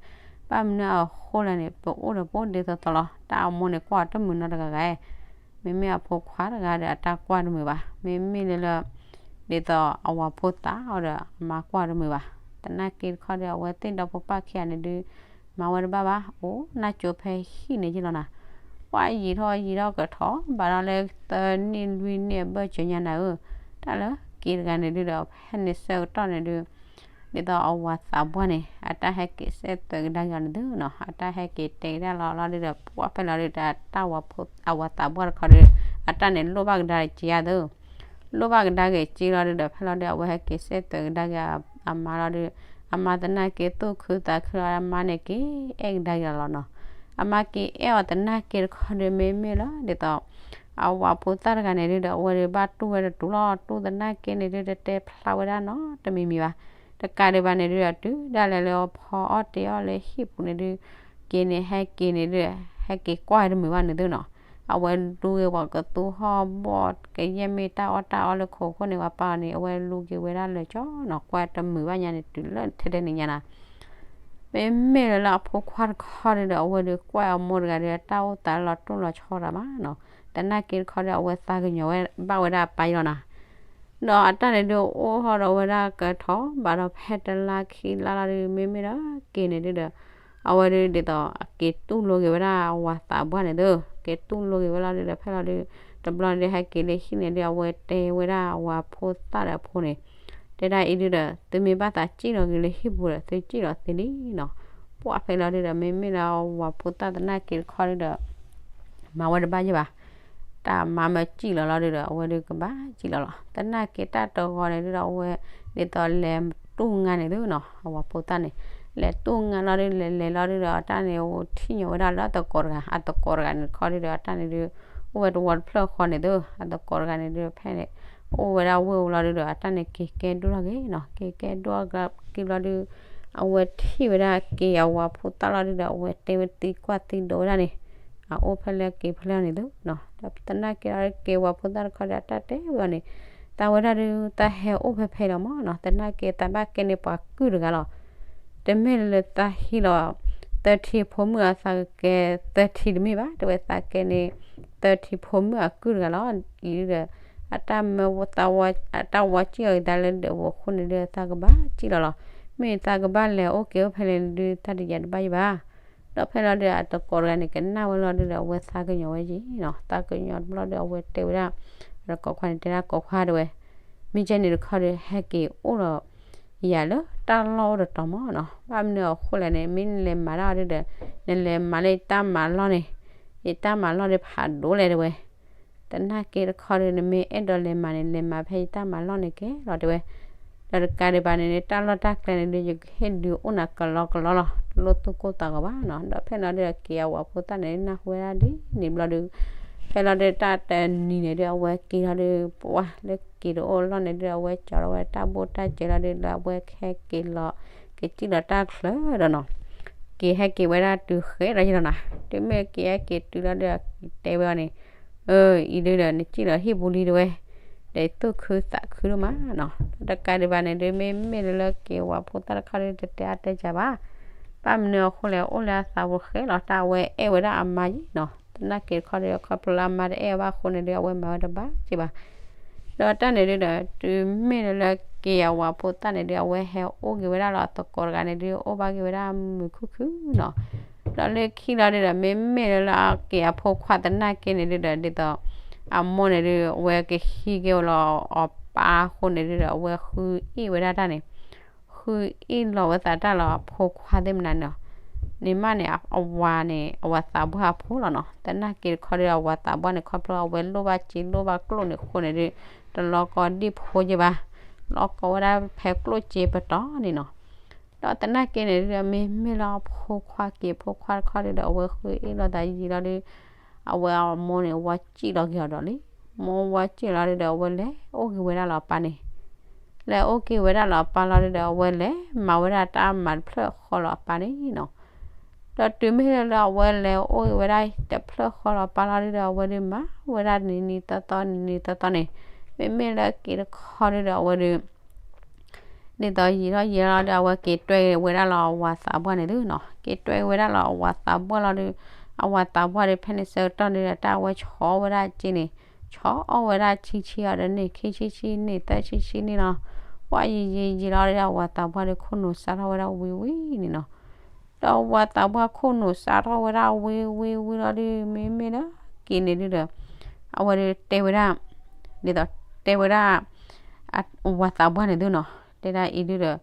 ဘၣ်မနုၤအဃိလဲၣ်န့ၣ် ပအိၣ်ဒီးပအိၣ်ဒ်သိးသိးလီၤ, တၢ်အမိၢ်န့ၣ်ကွၢ်အီၤတမုာ်နီတဂၤဂၤ, မ့မ့ၢ်အဖိခွါတဂၤဒီးအတၢ်ကွၢ်တမုာ်ဘၣ်, မ့မ့ၢ်လၢလၢ ဒ်သိးအဝၤဖိသၣ်အီၤဒီးအမါကွၢ်တမုာ်ဘၣ်. သနာ်က့တခီဒီး အဝဲသ့ၣ်ဒီဖိပၢ်ခံဂၤန့ၣ်ဒုး မၤဝဲတဘၣ်ဘၣ်, အိၣ်နၢ်ကၠိဖဲဟံၣ်န့ၣ်ယလီၤနၤ. ပှၤယံာ်ထီၣ်ယံာ်ထီၣ်ကထီၣ်ဘၣ်ဒီးလၢသၢနံၣ်လွံၢ်နံၣ်အဘၢၣ်စၢၤညါနၤဧၢ, တၢ်လၢက့ၤတဂၤန့ၣ်ဒုးဒီး ဖဲန့ၣ်ဆၢကတီၢ်န့ၣ်ဒုး ဒ်သိးအဝၤသးပှၢ်န့ၣ် အတၢ်ဟဲက့ၤစဲးသွဲးကဒါက့ၤအီၤန့ၣ်သုနီၤ, အတၢ်ဟဲက့ၤတဲကဒါလီၤလီၤဒုးဒီး ပှၤဖဲလီၤဒုးဒီး တၢ်ဝၤသးပှၢ်တခီဒီး အတၢ်န့ၣ်လိၣ်ဘၣ်ကဒါက့ၤ က့ၤယၤသု, လိၣ်ဘၣ်ကဒါက့ၤက့ၤလီၤဒုးဒီး ဖဲလီၤဒုး အဝဲဟဲက့ၤစဲးသွဲးကဒါက့ၤအမါလီၤဒုး, အမါသနာ်က့သူၣ်ခုသးခုလီၤ အမါန့ၣ်က့ၤအဲၣ်ကဒါက့ၤအီၤလီၤနီၤ. အမါက့ၤအဲၣ်အီၤသနာ်က့တခီဒုး မ့မ့ၢ်လၢဒ်သိး အဝၤဖိသၣ်တဂၤန့ၣ်ဒုးဒီး အဝဲဒုးဘၣ်တူၢ်ဝဲတတူၢ်လီၤ, တူၢ်သနာ်က့န့ၣ်ဒုး တတဲဖျါဝဲဒၣ်နီတမံၤမံၤဘၣ်. တကးဒံးဘၣ်န့ၣ်ဒုးဒီး တုၤဒၣ်လဲာ်လၢအဖီအီၣ်တ့ၤအီၣ်လၢဟံၣ်ပူၤန့ၣ်ဒုး က့ၤန့ၣ်ဟဲက့ၤန့ၣ်ဒုး ဟဲက့ၤကွၢ်တမုာ်ဘၣ်န့ၣ်သုနီၤ. အဝဲဒူဂ့ၤဝဲကသူဟီၣ်ဘီၣ် ကယဲၢ်မ့ၢ်တၢ်အီၣ်တၢ်အီလၢခိးခိၣ်န့ၣ် ပှၤပာ်အီၤန့ၣ် အဝဲလူၤက့ၤဝဲဒၣ်လၢာ်ကၠီနီၤ ကွၢ်တမုာ်ဘၣ်ညါန့ၣ် တုၤလၢထဲထဲန့ၣ်ညါနီၤ မ့မ့ၢ်လၢလၢအဖိခွါတခီဒုဒီး အဝဲဒုးကွၢ်အမိၢ်တဂၤဒီး တၢ်အိၣ်သးလီၤတိၢ်လီၤဆီတၢ်မးနီၤ, သနာ်က့တခီဒီး အဝဲသးကညီၤဝဲဘၣ်ဝဲဒၣ်အပၢ်ယလီၤနီၤ, ဒီးအတၢ်န့ၣ်ဒုးအိၣ်ထီၣ်ဒီးဝဲဒၣ်ကထီၣ်ဘၣ်ဒီးဖဲတလါခံလါလီၤဒုး မ့မ့ၢ်လၢက့ၤန့ၣ်ဒုဒီး အဝဲဒုးဒ်သိးက့ၤတူၢ်လိာ်က့ၤဝဲဒၣ်အဝၤသးပှၢ်န့ၣ်သု, က့ၤတူၢ်လိာ်က့ၤဝဲလီၤဒုဒီး ဖဲလီၤဒုး တဘျီန့ၣ်ဒုး ဟဲက့ၤလၢဟံၣ်န့ၣ်ဒုး အဝဲတဲဝဲဒၣ်အဝၤဖိသၣ်ဒီးအဖိန့ၣ် တဲဒၣ်အံၤဒုဒီး သုမ့ၢ်ဘၣ်သးစံၣ်လီၤက့ၤလၢဟံၣ်ပူၤဒီး သုစံၣ်လီၤသ့လံနီၤ, ပှၢ်ဖဲလီၤဒုဒီး မ့မ့ၢ်လၢအဝၤဖိသၣ်သနာ်က့တခီဒုဒီး မၤဝဲတဘၣ်ယဲၢ်ဘၣ်, တၢ်မၤမၢစံၣ်လီၤလီၤဒုဒီး အဝဲဒုးကဘၣ်စံၣ်လီၤလီၤ, သနာ်က့တၢ်တဂီၤန့ၣ်ဒုဒီး အဝဲဒ်သိးလဲၤတူၢ်ငါန့ၣ်သုနီၤ, အဝၤဖိသၣ်န့ၣ် လဲၤတူၢ်ငါလီၤဒု လဲၤလဲၤလီၤဒုဒီး အတၢ်န့ၣ်အိၣ်ထံၣ်ညီဝဲဒၣ်လၢအသကိးတဂၤ, အသကိးတဂၤန့ၣ်တခီဒုဒီး အတၢ်န့ၣ်ဒု အိၣ်ဝဲတဝီတဖျၢၣ်ဃီန့ၣ်သု, အသကိးတဂၤန့ၣ်ဒုဖဲန့ၣ် အိၣ်ဝဲဒၣ်ဝ့ၢ်ဝဲလီၤဒုဒီး အတၢ်န့ၣ်က့ၤကဲဒိၣ်ထီၣ်က့ၤနီၤ, က့ၤကဲဒိၣ်က့ၤလီၤဒု အဝဲထံၣ်ဝဲဒၣ်က့ၤအဝၤဖိသၣ်လီၤဒုဒီး အဝဲတဲဝဲသံကွၢ်သံဒိးဝဲဒၣ်န့ၣ်, အအိၣ်ဖဲလဲၣ်က့ၤဖဲလဲၣ်န့ၣ်သုနီၤ, ဒီးသနာ်က့ဒီးက့ၤဝၤဖိသၣ်တခီဒီး အတၢ်တဲဝဲအီၤန့ၣ်, သးဝဲဒၣ်ဒု သးဟဲအိၣ်ဖဲဖဲလီၤမးနီၤ, သနာ်က့သးဘၣ်ကဲန့ၢ်ပှၤကုၢ်တဂၤလီၤ, တမ့ၢ်လၢသးဟံးလီၤ သၢထံဖိမုၣ်အသးကကဲ သၢထံတမ့ၢ်ဘၣ်, တဲဝဲသးကဲန့ၣ် သၢထံဖိမုၣ်အကုၢ်တဂၤလီၤ, အံၤဒုဒီး အတၢ်မၢဝဲ အတၢ်ဝီစံၣ်အီၤက့ၤသးလၢဒၢးပူၤအဃိန့ၣ်ဒု သးကဘၣ်စံၣ်လီၤလီၤ, မ့ၢ်သးကဘၣ်လဲၤအိၣ်က့ၤအိၣ်ဖဲလဲၣ်ဒု သးတယၤတဘၣ်ယဲၢ်ဘၣ်, ဒီးဖဲလီၤဒု အသကိးတဂၤန့ၣ် ကနၣ်ဝဲလီၤဒုဒီး အဝဲသးကညီၤဝဲယဲၢ်နီၤ, သးကညီၤတဘျီဒီး အဝဲတဲဝဲဒၣ် အသကိးခွါန့ၣ် တဲဒၣ်ကိးခွါတဲဝဲ, မ့ၢ်ကဲန့ၣ်တခီဒီး ဟဲက့ၤအိၣ်ဒီး ယၤလၢတၢ်လီၢ်အိၣ်တတီၤမးနီၤ, ဘၣ်မနုၤအဃိလဲၣ်န့ၣ် မ့ၢ်နလဲၤမၤတၢ်အီၤဒုဒီး နလဲၤမၤလၢယတၢ်မၤလီၢ်န့ၣ်, ယတၢ်မၤလီၢ်ဒုဖးဒိၣ်လဲၣ်တဲဝဲ, သနာ်က့တခီဒီး နမ့ၢ်အဲၣ်ဒိးလဲၤမၤန့ၣ် လဲၤမၤဖဲယတၢ်မၤလီၢ်န့ၣ်ကဲလီၤတဲဝဲ, ဒီးတကးဒံးဘၣ်န့ၣ် တၢ်လီၢ်တၢ်ကျဲန့ၣ်ဒု ယကဟ့ၣ်ဒုးအိၣ်နၤကလီကလီလီၤ, တလိၣ်သူၣ်ကိၢ်သးဂီၤဘၣ်နီၤ, ဒီးဖဲလီၤဒုဒီး က့ၤအဝၤဖိသၣ်န့ၣ် နၢ်ဟူဝဲဒၣ်ဒ်န့ၣ်ဘျီဒု ဖဲလီၤဒုတၢ်တနံၤန့ၣ်ဒု အဝဲက့ၤလီၤဒု ပှၢ်လၢက့ၤတအိၣ်လီၢ်န့ၣ်ဒု အဝဲကၠီထီၣ်ဝဲတၢ်ဘိၣ်တၢ်စဲၤလီၤဒု လၢအဝဲကဟဲက့ၤလီၤ ကစံၣ်လီၤတၢ်ချၢဒီးနီၤ, က့ၤဟဲက့ၤဝဲဒၣ်တုၤဃဲလီၤယဲၢ်လီၤနီၤ, တုၤမ့ၢ်က့ၤဟဲက့ၤတုၤလီၤဒု တဲဝဲအီၤန့ၣ်, အံၤဒုဒီး နစံၣ်လီၤဟံၣ်ပူၤလံတဲဝဲ, ဒီးသူၣ်ခုသးခုဒိၣ်မးနီၤ, တကးဒံးဘၣ်န့ၣ်ဒု မ့မ့ၢ်လၢလၢက့ၤဝၤဖိသၣ်တခီဒု တတဲအါတဲစှၤဘၣ်, ဘၣ်မနုၤအဃိလဲၣ် အိၣ်လၢအသးပူၤဃဲလီၤ တၢ်အဝဲအဲၣ်ဝဲဒၣ်အမါယဲၢ်နီၤ, သနာ်က့တခီဒု ခီဖျိလၢအမါတအဲၣ်အီၤဘၣ်အဃိန့ၣ်ဒု အဝဲမၤဝဲတဘၣ်က့ၤဘၣ် ဒီးတၢ်န့ၣ်ဒုဒီး တုၤမ့ၢ်လၢလၢက့ၤအဝၤဖိသၣ်န့ၣ်ဒု အဝဲဟဲအိၣ်က့ၤဝဲဒၣ်လီၤအသကိးတဂၤန့ၣ်ဒု အိၣ်ဘၣ်က့ၤဝဲဒၣ်မုာ်ခုၣ်ခုၣ်နီၤ, ဒီးလၢခံလီၤဒုဒီး မ့မ့ၢ်လၢလၢက့ၤအဖိခွါသနာ်က့န့ၣ်ဒုဒီး ဒ်သိး အမိၢ်န့ၣ်ဒု အဝဲကဟံးက့ၤဝဲလီၤအပၢ်အဃိန့ၣ်ဒုဒီး အဝဲဃုအ့ၣ်ဝဲဒၣ်တၢ်န့ၣ် ဃုအ့ၣ်လီၤဝဲသးတၢ်လီၤအဖိခွါသ့ၣ်မနုၤန့ၣ်, န့ၣ်မးန့ၣ် အဝၤန့ၣ် အဝၤသးပှၢ်အဖိလီၤနီၤ, သနာ်က့တခီဒု အဝၤသးပှၢ်န့ၣ် ခီဖျိအဝဲလိၣ်ဘၣ်စ့လိၣ်ဘၣ်ကျိၣ်န့ၣ်အဃိန့ၣ်ဒု တလီၤကီဒံၣ်ဖိယဲၢ်ဘၣ်, လီၤကီဝဲဒၣ်ဖဲကျိၣ်စ့ပတီၢ်န့ၣ်နီၤ, ဒီးသနာ်က့န့ၣ်ဒု မ့မ့ၢ်လၢအဖိခွါက့ၤဖိခွါတခီဒုဒီး အဝဲဃုအ့ၣ်လီၤသးယံာ်လီၤဒု အဝဲအမိၢ်န့ၣ် ဝီစံၣ်လီၤက့ၤအီၤဒီးလံ, မိၢ်ဝီစံၣ်လီၤဒုဒီး အဝဲလဲၤအိၣ်က့ၤဝဲဒၣ်လီၤအပၢ်န့ၣ် လဲၤအိၣ်က့ၤဝဲဒၣ်လီၤအပၢ်လီၤဒုဒီး အဝဲလဲၤမၤဝဲဒၣ်တၢ်မၤတဖျၢၣ်ဃီလီၤအပၢ်န့ၣ်နီၤ, ဒီးတုၤမ့ၢ်လၢလၢအဝဲလဲၤအိၣ်က့ၤဝဲဒၣ်တဖျၢၣ်ဃီလီၤအပၢ်လီၤဒုဒီး အဝဲဒုးမၤဝဲဒၣ်နံၤနံၤသီသီနံၤနံၤသီသီန့ၣ်, မ့မ့ၢ်လၢက့ၤတခီဒုဒီး အဝဲဒုး ဒ်သိးယံာ်ထီၣ်ယံာ်လီၤဒု အဝဲက့ၤတွဲက့ၤဝဲဒၣ်လီၤအဝၤသးပှၢ်န့ၣ်သုနီၤ, က့ၤတွဲက့ၤဝဲဒၣ်လီၤအဝၤသးပှၢ်လီၤဒု, အဝၤသးပှၢ်ဒု ဖဲန့ၣ်ဆၢကတီၢ်ဒုဒီး တၢ်အဝဲဆီဝဲဒၣ်စ့န့ၣ်, ဆီအီၣ်ဝဲဒၣ်ဆံဆံအီၤဒီးန့ၣ် ခံဆံဆံန့ၣ် သၢဆံဆံန့ၣ်လီၤ, ပှၢ်ယံာ်ယံာ်ယံာ်လီၤဒု အဝၤသးပှၢ်ဒု ခိၣ်နူာ်စးထီၣ်ဝဲဒၣ်ဝံဝံန့ၣ်နီၤ ဒီးအဝၤသးပှၢ်ခိၣ်နူာ်စးထီၣ်ဝဲဒၣ်ဝံဝံဝံလီၤဒု မ့မ့ၢ်လၢက့ၤန့ၣ်ဒုဒီး အဝဲဒုးတဲဝဲဒၣ် ဒ်သိးတဲဝဲဒၣ် အဝၤသးပှၢ်န့ၣ်သုနီၤ, တဲဒၣ်အံၤဒုဒီး သး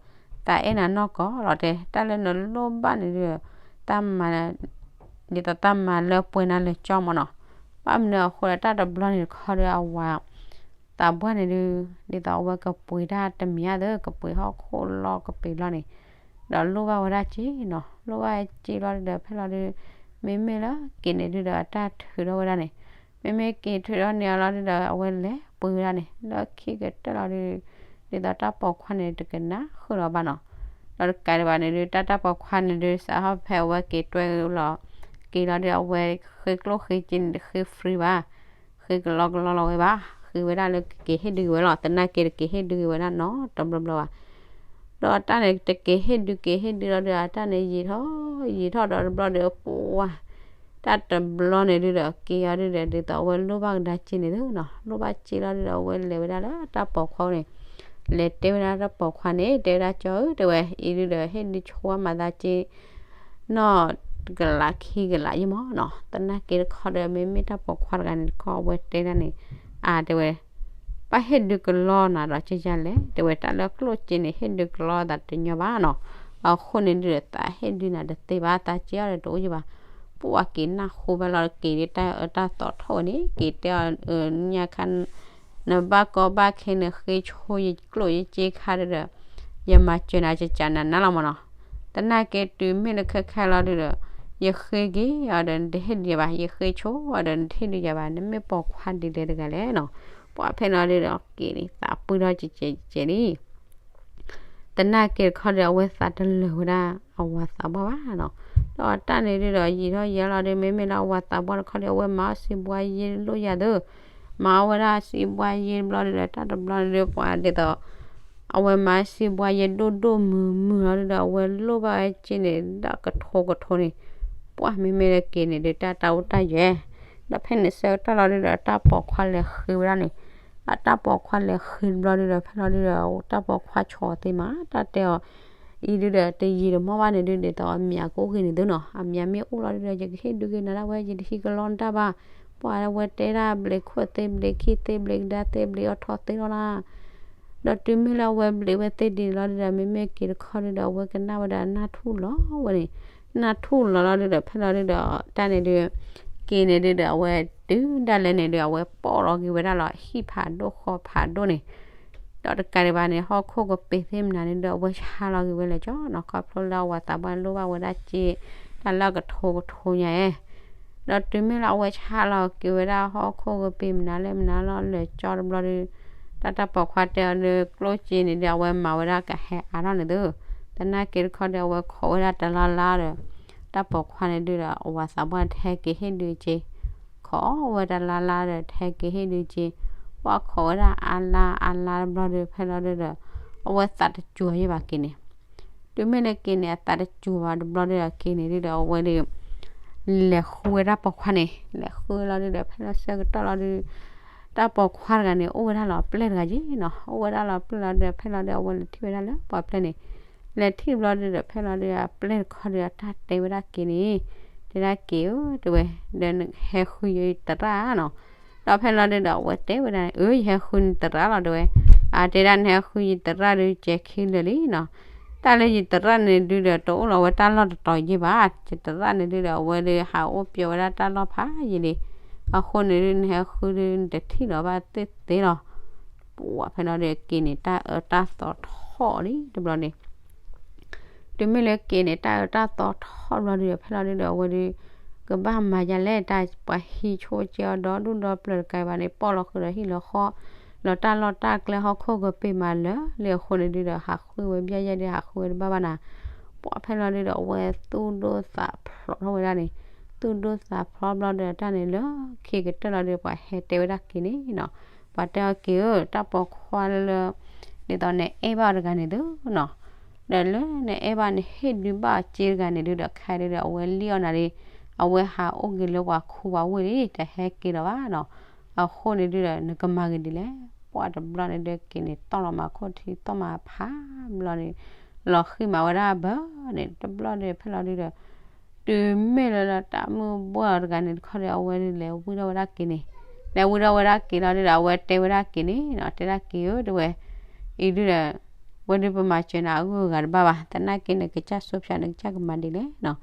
အဲၣ်နၤနီၢ်ကီၢ်လီၤတဲ, တၢ်လၢနလိၣ်ဘၣ်န့ၣ်ဒုဒီး တၢ်မၤ ဒ်သိးတၢ်မၤလၢပှဲၤနၤလၢာ်ကၠီမးနီၤ, ဘၣ်မနုၤအဃိဒီး တၢ်တဘျီန့ၣ်တခီဒီး အဝၤသးပှၢ်န့ၣ်ဒု ဒ်သိးအဝဲကပှ့ၤတၢ်တမံၤဧါသၢ ကပှ့ၤဟီၣ်ခိၣ်လီၢ်ကပ့ၤလီၢ်န့ၣ် ဒီးလိၣ်ဘၣ်ဝဲဒၣ်စ့နီၤ, လိၣ်ဘၣ်စ့လီၤဒုဒီး ဖဲလီၤဒု မ့မ့ၢ်လၢက့ၤန့ၣ်ဒုဒီး အတၢ်ထုးထီၣ်ဝဲဒၣ်န့ၣ်, မ့မ့ၢ်က့ၤထုးထီၣ်န့ၢ်အီၤလီၤဒုဒီး အဝဲလဲၤပှ့ၤဝဲဒၣ်န့ၣ် လၢခံကတၢၢ်လီၤဒု ဒ်သိးတၢ်ပိာ်ခွါန့ၣ် တကနၣ်ဃုာ်လီၤဘၣ်နီၤ, ဒီးတကးဒံးဘၣ်န့ၣ်ဒု တၢ်တၢ်ပိာ်ခွါန့ၣ်ဒု စးထီၣ်ဖဲအဝဲက့ၤတွဲလီၤ တၢ်က့ၤလီၤဒီး အဝဲဃ့ကျိၣ်ဃ့စ့န့ၣ် တဃ့ free ဘၣ်, ဃ့ကလီကလီလီၤဝဲဘၣ်, ဃ့ဝဲဒၣ်လၢကက့ၤဟ့ၣ်ဒုးက့ၤဝဲလီၤ. သနာ်က့တက့ၤဟ့ၣ်ဒုးက့ၤဝဲဒၣ်နီတဘျီဘျီဘၣ်. ဒီးတၢ်န့ၣ်တက့ၤဟ့ၣ်ဒုးက့ၤဟ့ၣ်ဒုးလီၤဒီး အတၢ်န့ၣ်ယံာ်ထီၣ်ယံာ်ထီၣ်ဒီးတဘျီဒီး ပှၤ တၢ်တဘျီန့ၣ်ဒုးဒီး က့ၤအီၤဒုးဒီး ဒ်သိးအဝဲလိၣ်ဘၣ်ကဒါစ့န့ၣ်သုနီၤ, လိၣ်ဘၣ်စ့လီၤဒုးဒီး အဝဲလဲၤဝဲဒၣ်လၢတၢ်ပိာ်ခွါန့ၣ်, လဲၤတဲဝဲဒၣ်တၢ်ပိာ်ခွါန့ၣ် တဲဝဲဒၣ် ကၠီဧၢ တဲဝဲ အံၤဒုးဒီး ဟ့ၣ်ဒုးဆိဝဲမၤသးစ့ နီၢ်တကလးခံကလးယံမၢ်နီၤ. သနာ်က့တခီဒီး မ့မ့ၢ်တၢ်ပိာ်ခွါတဂၤန့ၣ်တခီ အဝဲတဲဒၣ်န့ၣ်, အါ တဲဝဲ ဘၣ်ဟ့ၣ်ဒုးကလီနၤဒီးကယၤလဲၣ်, တဲဝဲ တၢ်လၢကျိၣ်စ့န့ၣ် ဟ့ၣ်ဒုးကလီသးတညီဘၣ်နီၤ. အဃိန့ၣ်ဒုးဒီး သးဟ့ၣ်ဒုးနၤတသ့ဘၣ်, သးစ့အီၤဒီးတအိၣ်ယံဘၣ်. ပှၤက့ၤနၢ်ဟူဘၣ်လီၤ က့ၤဒုးတၢ်အၢတၢ်သီထီၣ်ဝဲန့ၣ် က့ၤတဲအီၤ ညါခါ နဘၣ်ကီဘၣ်ခဲ နဃ့ဆိယကျိၣ်ယစ့ခါဒုးဒီး ယမၤစၢၤနၤ ကကးနၤနၤလီၤမၢ်နီၤ. သနာ်က့တုၤမ့ၢ်လၢခဲခါလီၤဒုးဒီး ယဃ့က့ၤအီၤဒီး နတဟ့ၣ်ဒုးယၤဘၣ်, ယဃ့ဆိအီၤဒီး နတဟ့ၣ်ဒုးယၤဘၣ်, နမ့ၢ်ပိာ်ခွါဒ်လဲၣ်တဂၤလဲၣ်နီၤ. ပှၤဖဲလီၤဒုးဒီး က့ၤန့ၣ် သးပှံၢ်ထီၣ်ကဲးကဲးကဲးလံ သနာ်က့တခီဒီး အဝဲသးတလၢာ်ဝဲဒၣ်အဝၤသးပှၢ်ဘၣ်နီၤ. ဒီးတၢ်န့ၣ်ဒုးဒီး ယံာ်ထီၣ်ယံာ်လီၤဒီး မ့မ့ၢ်လၢအဝၤသးပှၢ်တခီဒီး အဝဲမၤအီၣ်စံးဘှါယ့လိၣ်ယၤသု, မၤအီၣ်ဝဲဒၣ်စံးဘှါယ့တဘျီဒုးဒီး တၢ်တဘျီန့ၣ်ဒုး ပှၤဒ်သိး အဝဲမၤစံးဘှါယ့ဒိၣ်ဒိၣ်မုၢ်မုၢ်လီၤဒုးဒီး အဝဲလိၣ်ဘၣ်ဝဲစ့န့ၣ် ဒၣ်ကထိကထိန့ၣ်, ပှၤမ့မ့ၢ်လၢက့ၤန့ၣ်ဒုး တၢ်တၢ်အိၣ်တၢ်ယဲၢ်, ဒီးဖဲန့ၣ်ဆၢကတီၢ်လီၤဒုးဒီး တၢ်ပိာ်ခွါလဲၤဃ့ဝဲဒၣ်န့ၣ် အတၢ်ပိာ်ခွါလဲၤဃ့တဘျီဒုးဒီး ဖဲလီၤဒုးဒီး တၢ်ပိာ်ခွါဆိးသ့မး တၢ်တဲအီၤ အံၤဒုးဒီး တယံာ်တမီၢ်ဘၣ်န့ၣ်ဒုး ဒ်သိးအမံၤကအိၣ်ဂ့ၤန့ၣ်သုနီၤ, အမံၤမ့ၢ်အိၣ်လီၤဒုးဒီး ယကဟ့ၣ်ဒုးက့ၤနၤဒၣ်ဝဲ ယတဟံးကလီနတၢ်ဘၣ်. ပှၤဝဲတဲဒၣ်ဘျ့းခိၣ်သ့ ဘျ့းခံသ့ ဘျ့းကဒါသ့ ဘျ့းအီၣ်ထီၣ်သ့လီၤလၢ ဒီးတုၤမ့ၢ်လၢအဝဲဘျ့းဝဲသ့ဒ်န့ၣ်လီၤဒုးဒီး မ့မ့ၢ်က့ၤတခီဒုးဒီး အဝဲကနၣ်ဝဲဒၣ်နၢ်ထူၣ်လီၤဝဲန့ၣ်, နၢ်ထူၣ်လီၤလီၤဒုးဒီး ဖဲလီၤဒုးဒီး တၢ်န့ၣ်ဒုး က့ၤန့ၣ်ဒုးဒီး အဝဲတုၤဒၣ်လဲာ်န့ၣ်ဒုး အဝဲပိာ်လီၤက့ၤဝဲဒၣ်လီၤ ဟံၣ်ဖးဒိၣ်ဃီဖးဒိၣ်န့ၣ်, ဒီးတကးဒံးဘၣ်န့ၣ် ဟီၣ်ခိၣ်ကပ့ၤသ့ၣ်မနုၤန့ၣ်ဒီး အဝဲဆါလီၤက့ၤဝဲလဲၤကၠီနီၤ ခီဖျိလၢအဝၤသးပှၢ်လိၣ်ဘၣ်ဝဲဒၣ်စ့ တၢ်လၢကထိကထိညါဧဲ ဒီးတုၤမ့ၢ်လၢအဝဲဆါလီၤက့ၤဝဲဒၣ်ဟီၣ်ခိၣ်ကပ့ၤမနုၤလဲၣ်မနုၤလီၤ လဲၤကၠီတဘျီဒုး တၢ်တၢ်ပိာ်ခွါတဲအီၤဒုး ကျိၣ်စ့န့ၣ်ဒုး အဝဲမၤဝဲဒၣ်ကဟဲအါထီၣ်န့ၣ်သု, သနာ်က့တခီဒီး အဝဲခိးဝဲဒၣ်တလါလါဒီး တၢ်ပိာ်ခွါန့ၣ်ဒုးဒီး အဝၤသးပှၢ်တဟဲက့ၤဟ့ၣ်ဒုးစ့, ခိးဝဲတလါလါဒီး တဟဲက့ၤဟ့ၣ်ဒုးစ့, ပှၤခိးဝဲဒၣ်အါလါအါလါတဘျီဒုး ဖဲလီၤဒုးဒီး အဝဲသးတစူၤယံဘၣ်က့ၤန့ၣ် တုၤမ့ၢ်လၢက့ၤန့ၣ် အသးတစူၤဘၣ်တဘျီဒုးဒီး က့ၤန့ၣ်ဒုးဒီး အဝဲဒုး လဲၤဃုဝဲဒၣ်ပိာ်ခွါန့ၣ် လဲၤဃုလီၤဒုးဒီး ဖဲလီၤဆၢကတီၢ်လီၤဒုး တၢ်ပိာ်ခွါတဂၤန့ၣ် အိၣ်ဝဲဒၣ်လီၤပျဲၢ်တဂၤက့ၤနီၤ, အိၣ်ဝဲဒၣ်လီၤပျဲၢ်လီၤဒုးဒီး ဖဲလီၤဒုး အဝဲလဲၤထံၣ်ဝဲဒၣ်လၢပှၤပျဲၢ်န့ၣ်, လဲၤထံၣ်တဘျီဒုးဒီး ဖဲလီၤဒုးဒီး အပျဲၢ်တခီဒုးဒီး တၢ်တဲဝဲဒၣ်က့ၤန့ၣ်, တဲဒၣ်က့ၤဧၢ တဲဝဲ, ဒီးနဟဲဃုယသရၣ်နီၤ, ဒီးဖဲလီၤဒုးဒီး အဝဲတဲဝဲဒၣ် အၢ ယဟဲဃုနသရၣ်လီၤ တဲဝဲ, အတဲဒၣ်နဟဲဃုယသရၣ်ဒုး ကဲခံလၢာ်လံနီၤ, တၢ်လၢယသရၣ်န့ၣ်ဒုးဒီး တအိၣ်လီၤဝဲတၢ်လီၢ်တတီၤယံဘၣ်, ယသရၣ်န့ၣ်ဒုးဒီး အဝဲဒုးဟးအိၣ်ပျဲဝဲဒၣ်တၢ်လီၢ်ဖးယံာ်လံ, အဃိန့ၣ်ဒုး နဟဲဃုဒုးနတထံၣ်လီၤဘၣ်သ့ၣ်သ့လီၤ, ပှၤဖဲလီၤဒုးက့ၤန့ၣ် တၢ်အၢတၢ်သီထီၣ်လံတဘျီန့ၣ် တုၤမ့ၢ်လၢက့ၤန့ၣ် တၢ်အၢတၢ်သီထီၣ်ဘျီဒုးဒီး ဖဲလီၤဒုးဒီး အဝဲဒုး ကဘၣ်မၤယၤလဲၣ် တၢ်ပှၤဟံးဆိကဲအီၤဒီဒူၣ်ဒီပျၢၤတကးဘၣ်န့ၣ် ပိာ်လီၤဃုာ်ဒီးဟံၣ်လီၤဃီ, လီၤတၢ်လီၢ်တၢ်ကျဲဟီၣ်ခိၣ်ကပ့ၤမးလၢာ်လံအဃိန့ၣ်ဒုးဒီး ဟးဃုဝဲဘၣ်ယဲၢ်ဒုး ဟးဃုဝဲတဘၣ်ဘၣ်နၤ, ပှၤဖဲလီၤဒုးဒီး အဝဲသူၣ်ဒိၣ်သးဖျိးထီၣ်ဝဲဒၣ်န့ၣ်, သူၣ်ဒိၣ်သးဖျိးဘျီဒုးဒီး တၢ်န့ၣ်လၢခံကတၢၢ်လီၤဒုး ပှၤဟဲတဲဝဲဒၣ်က့ၤန့ၣ်နီၤ, ပှၤတဲအီၤက့ၤဧၢ တၢ်ပိာ်ခွါလၢ ဒ်သိးနအဲၣ်ဘၣ်အီၤတဂၤန့ၣ်သုနီၤ, ဒီးလၢနအဲၣ်ဘၣ်နဟ့ၣ်ဒုးဘၣ်အီၤစ့တဂၤန့ၣ်ဒုးဒီး ခဲဒုးဒီး အဝဲလံၣ်အီၣ်နၤဒ် အဝဲဟးအိၣ်က့ၤလၢပှၤခူပှၤဝ့ၢ်လံ တဟဲက့ၤလီၤဘၣ်နီၤ, အဃိန့ၣ်ဒုးဒီး နကမၤဂ့ၤဒ်လဲၣ်, ပှၤတဘျီန့ၣ်ဒုးက့ၤန့ၣ် တီၢ်လီၤမၤခိၣ်ထံ တီၢ်မၤဖးဘျီန့ၣ် လီၤဃံၤမၤဝဲဒၣ်ဘၢန့ၣ် တဘျီဒုးဖဲလီၤဒုးဒီး တုၤမ့ၢ်လၢလၢတၢ်မုၢ်ဘှၢ်အီၤတဂၤန့ၣ်တခီဒီး အဝဲဒုးလဲၤဝံထီၣ်ဝဲဒၣ်က့ၤန့ၣ်, လဲၤဝံထီၣ်ဝဲဒၣ်က့ၤလီၤဒုးဒီး အဝဲတဲဝဲဒၣ်က့ၤန့ၣ်နီၤ, တဲဒၣ်က့ၤဧၢ တဲဝဲ, အံၤဒုးဒီး ဝဲဒုးပမၤစၢၤနၤအဂုၤအဂၤတဘၣ်ဘၣ်, သနာ်က့နကစၢ်စိဖၠး နကစၢ်ကမၤဒ်လဲၣ်နီၤ,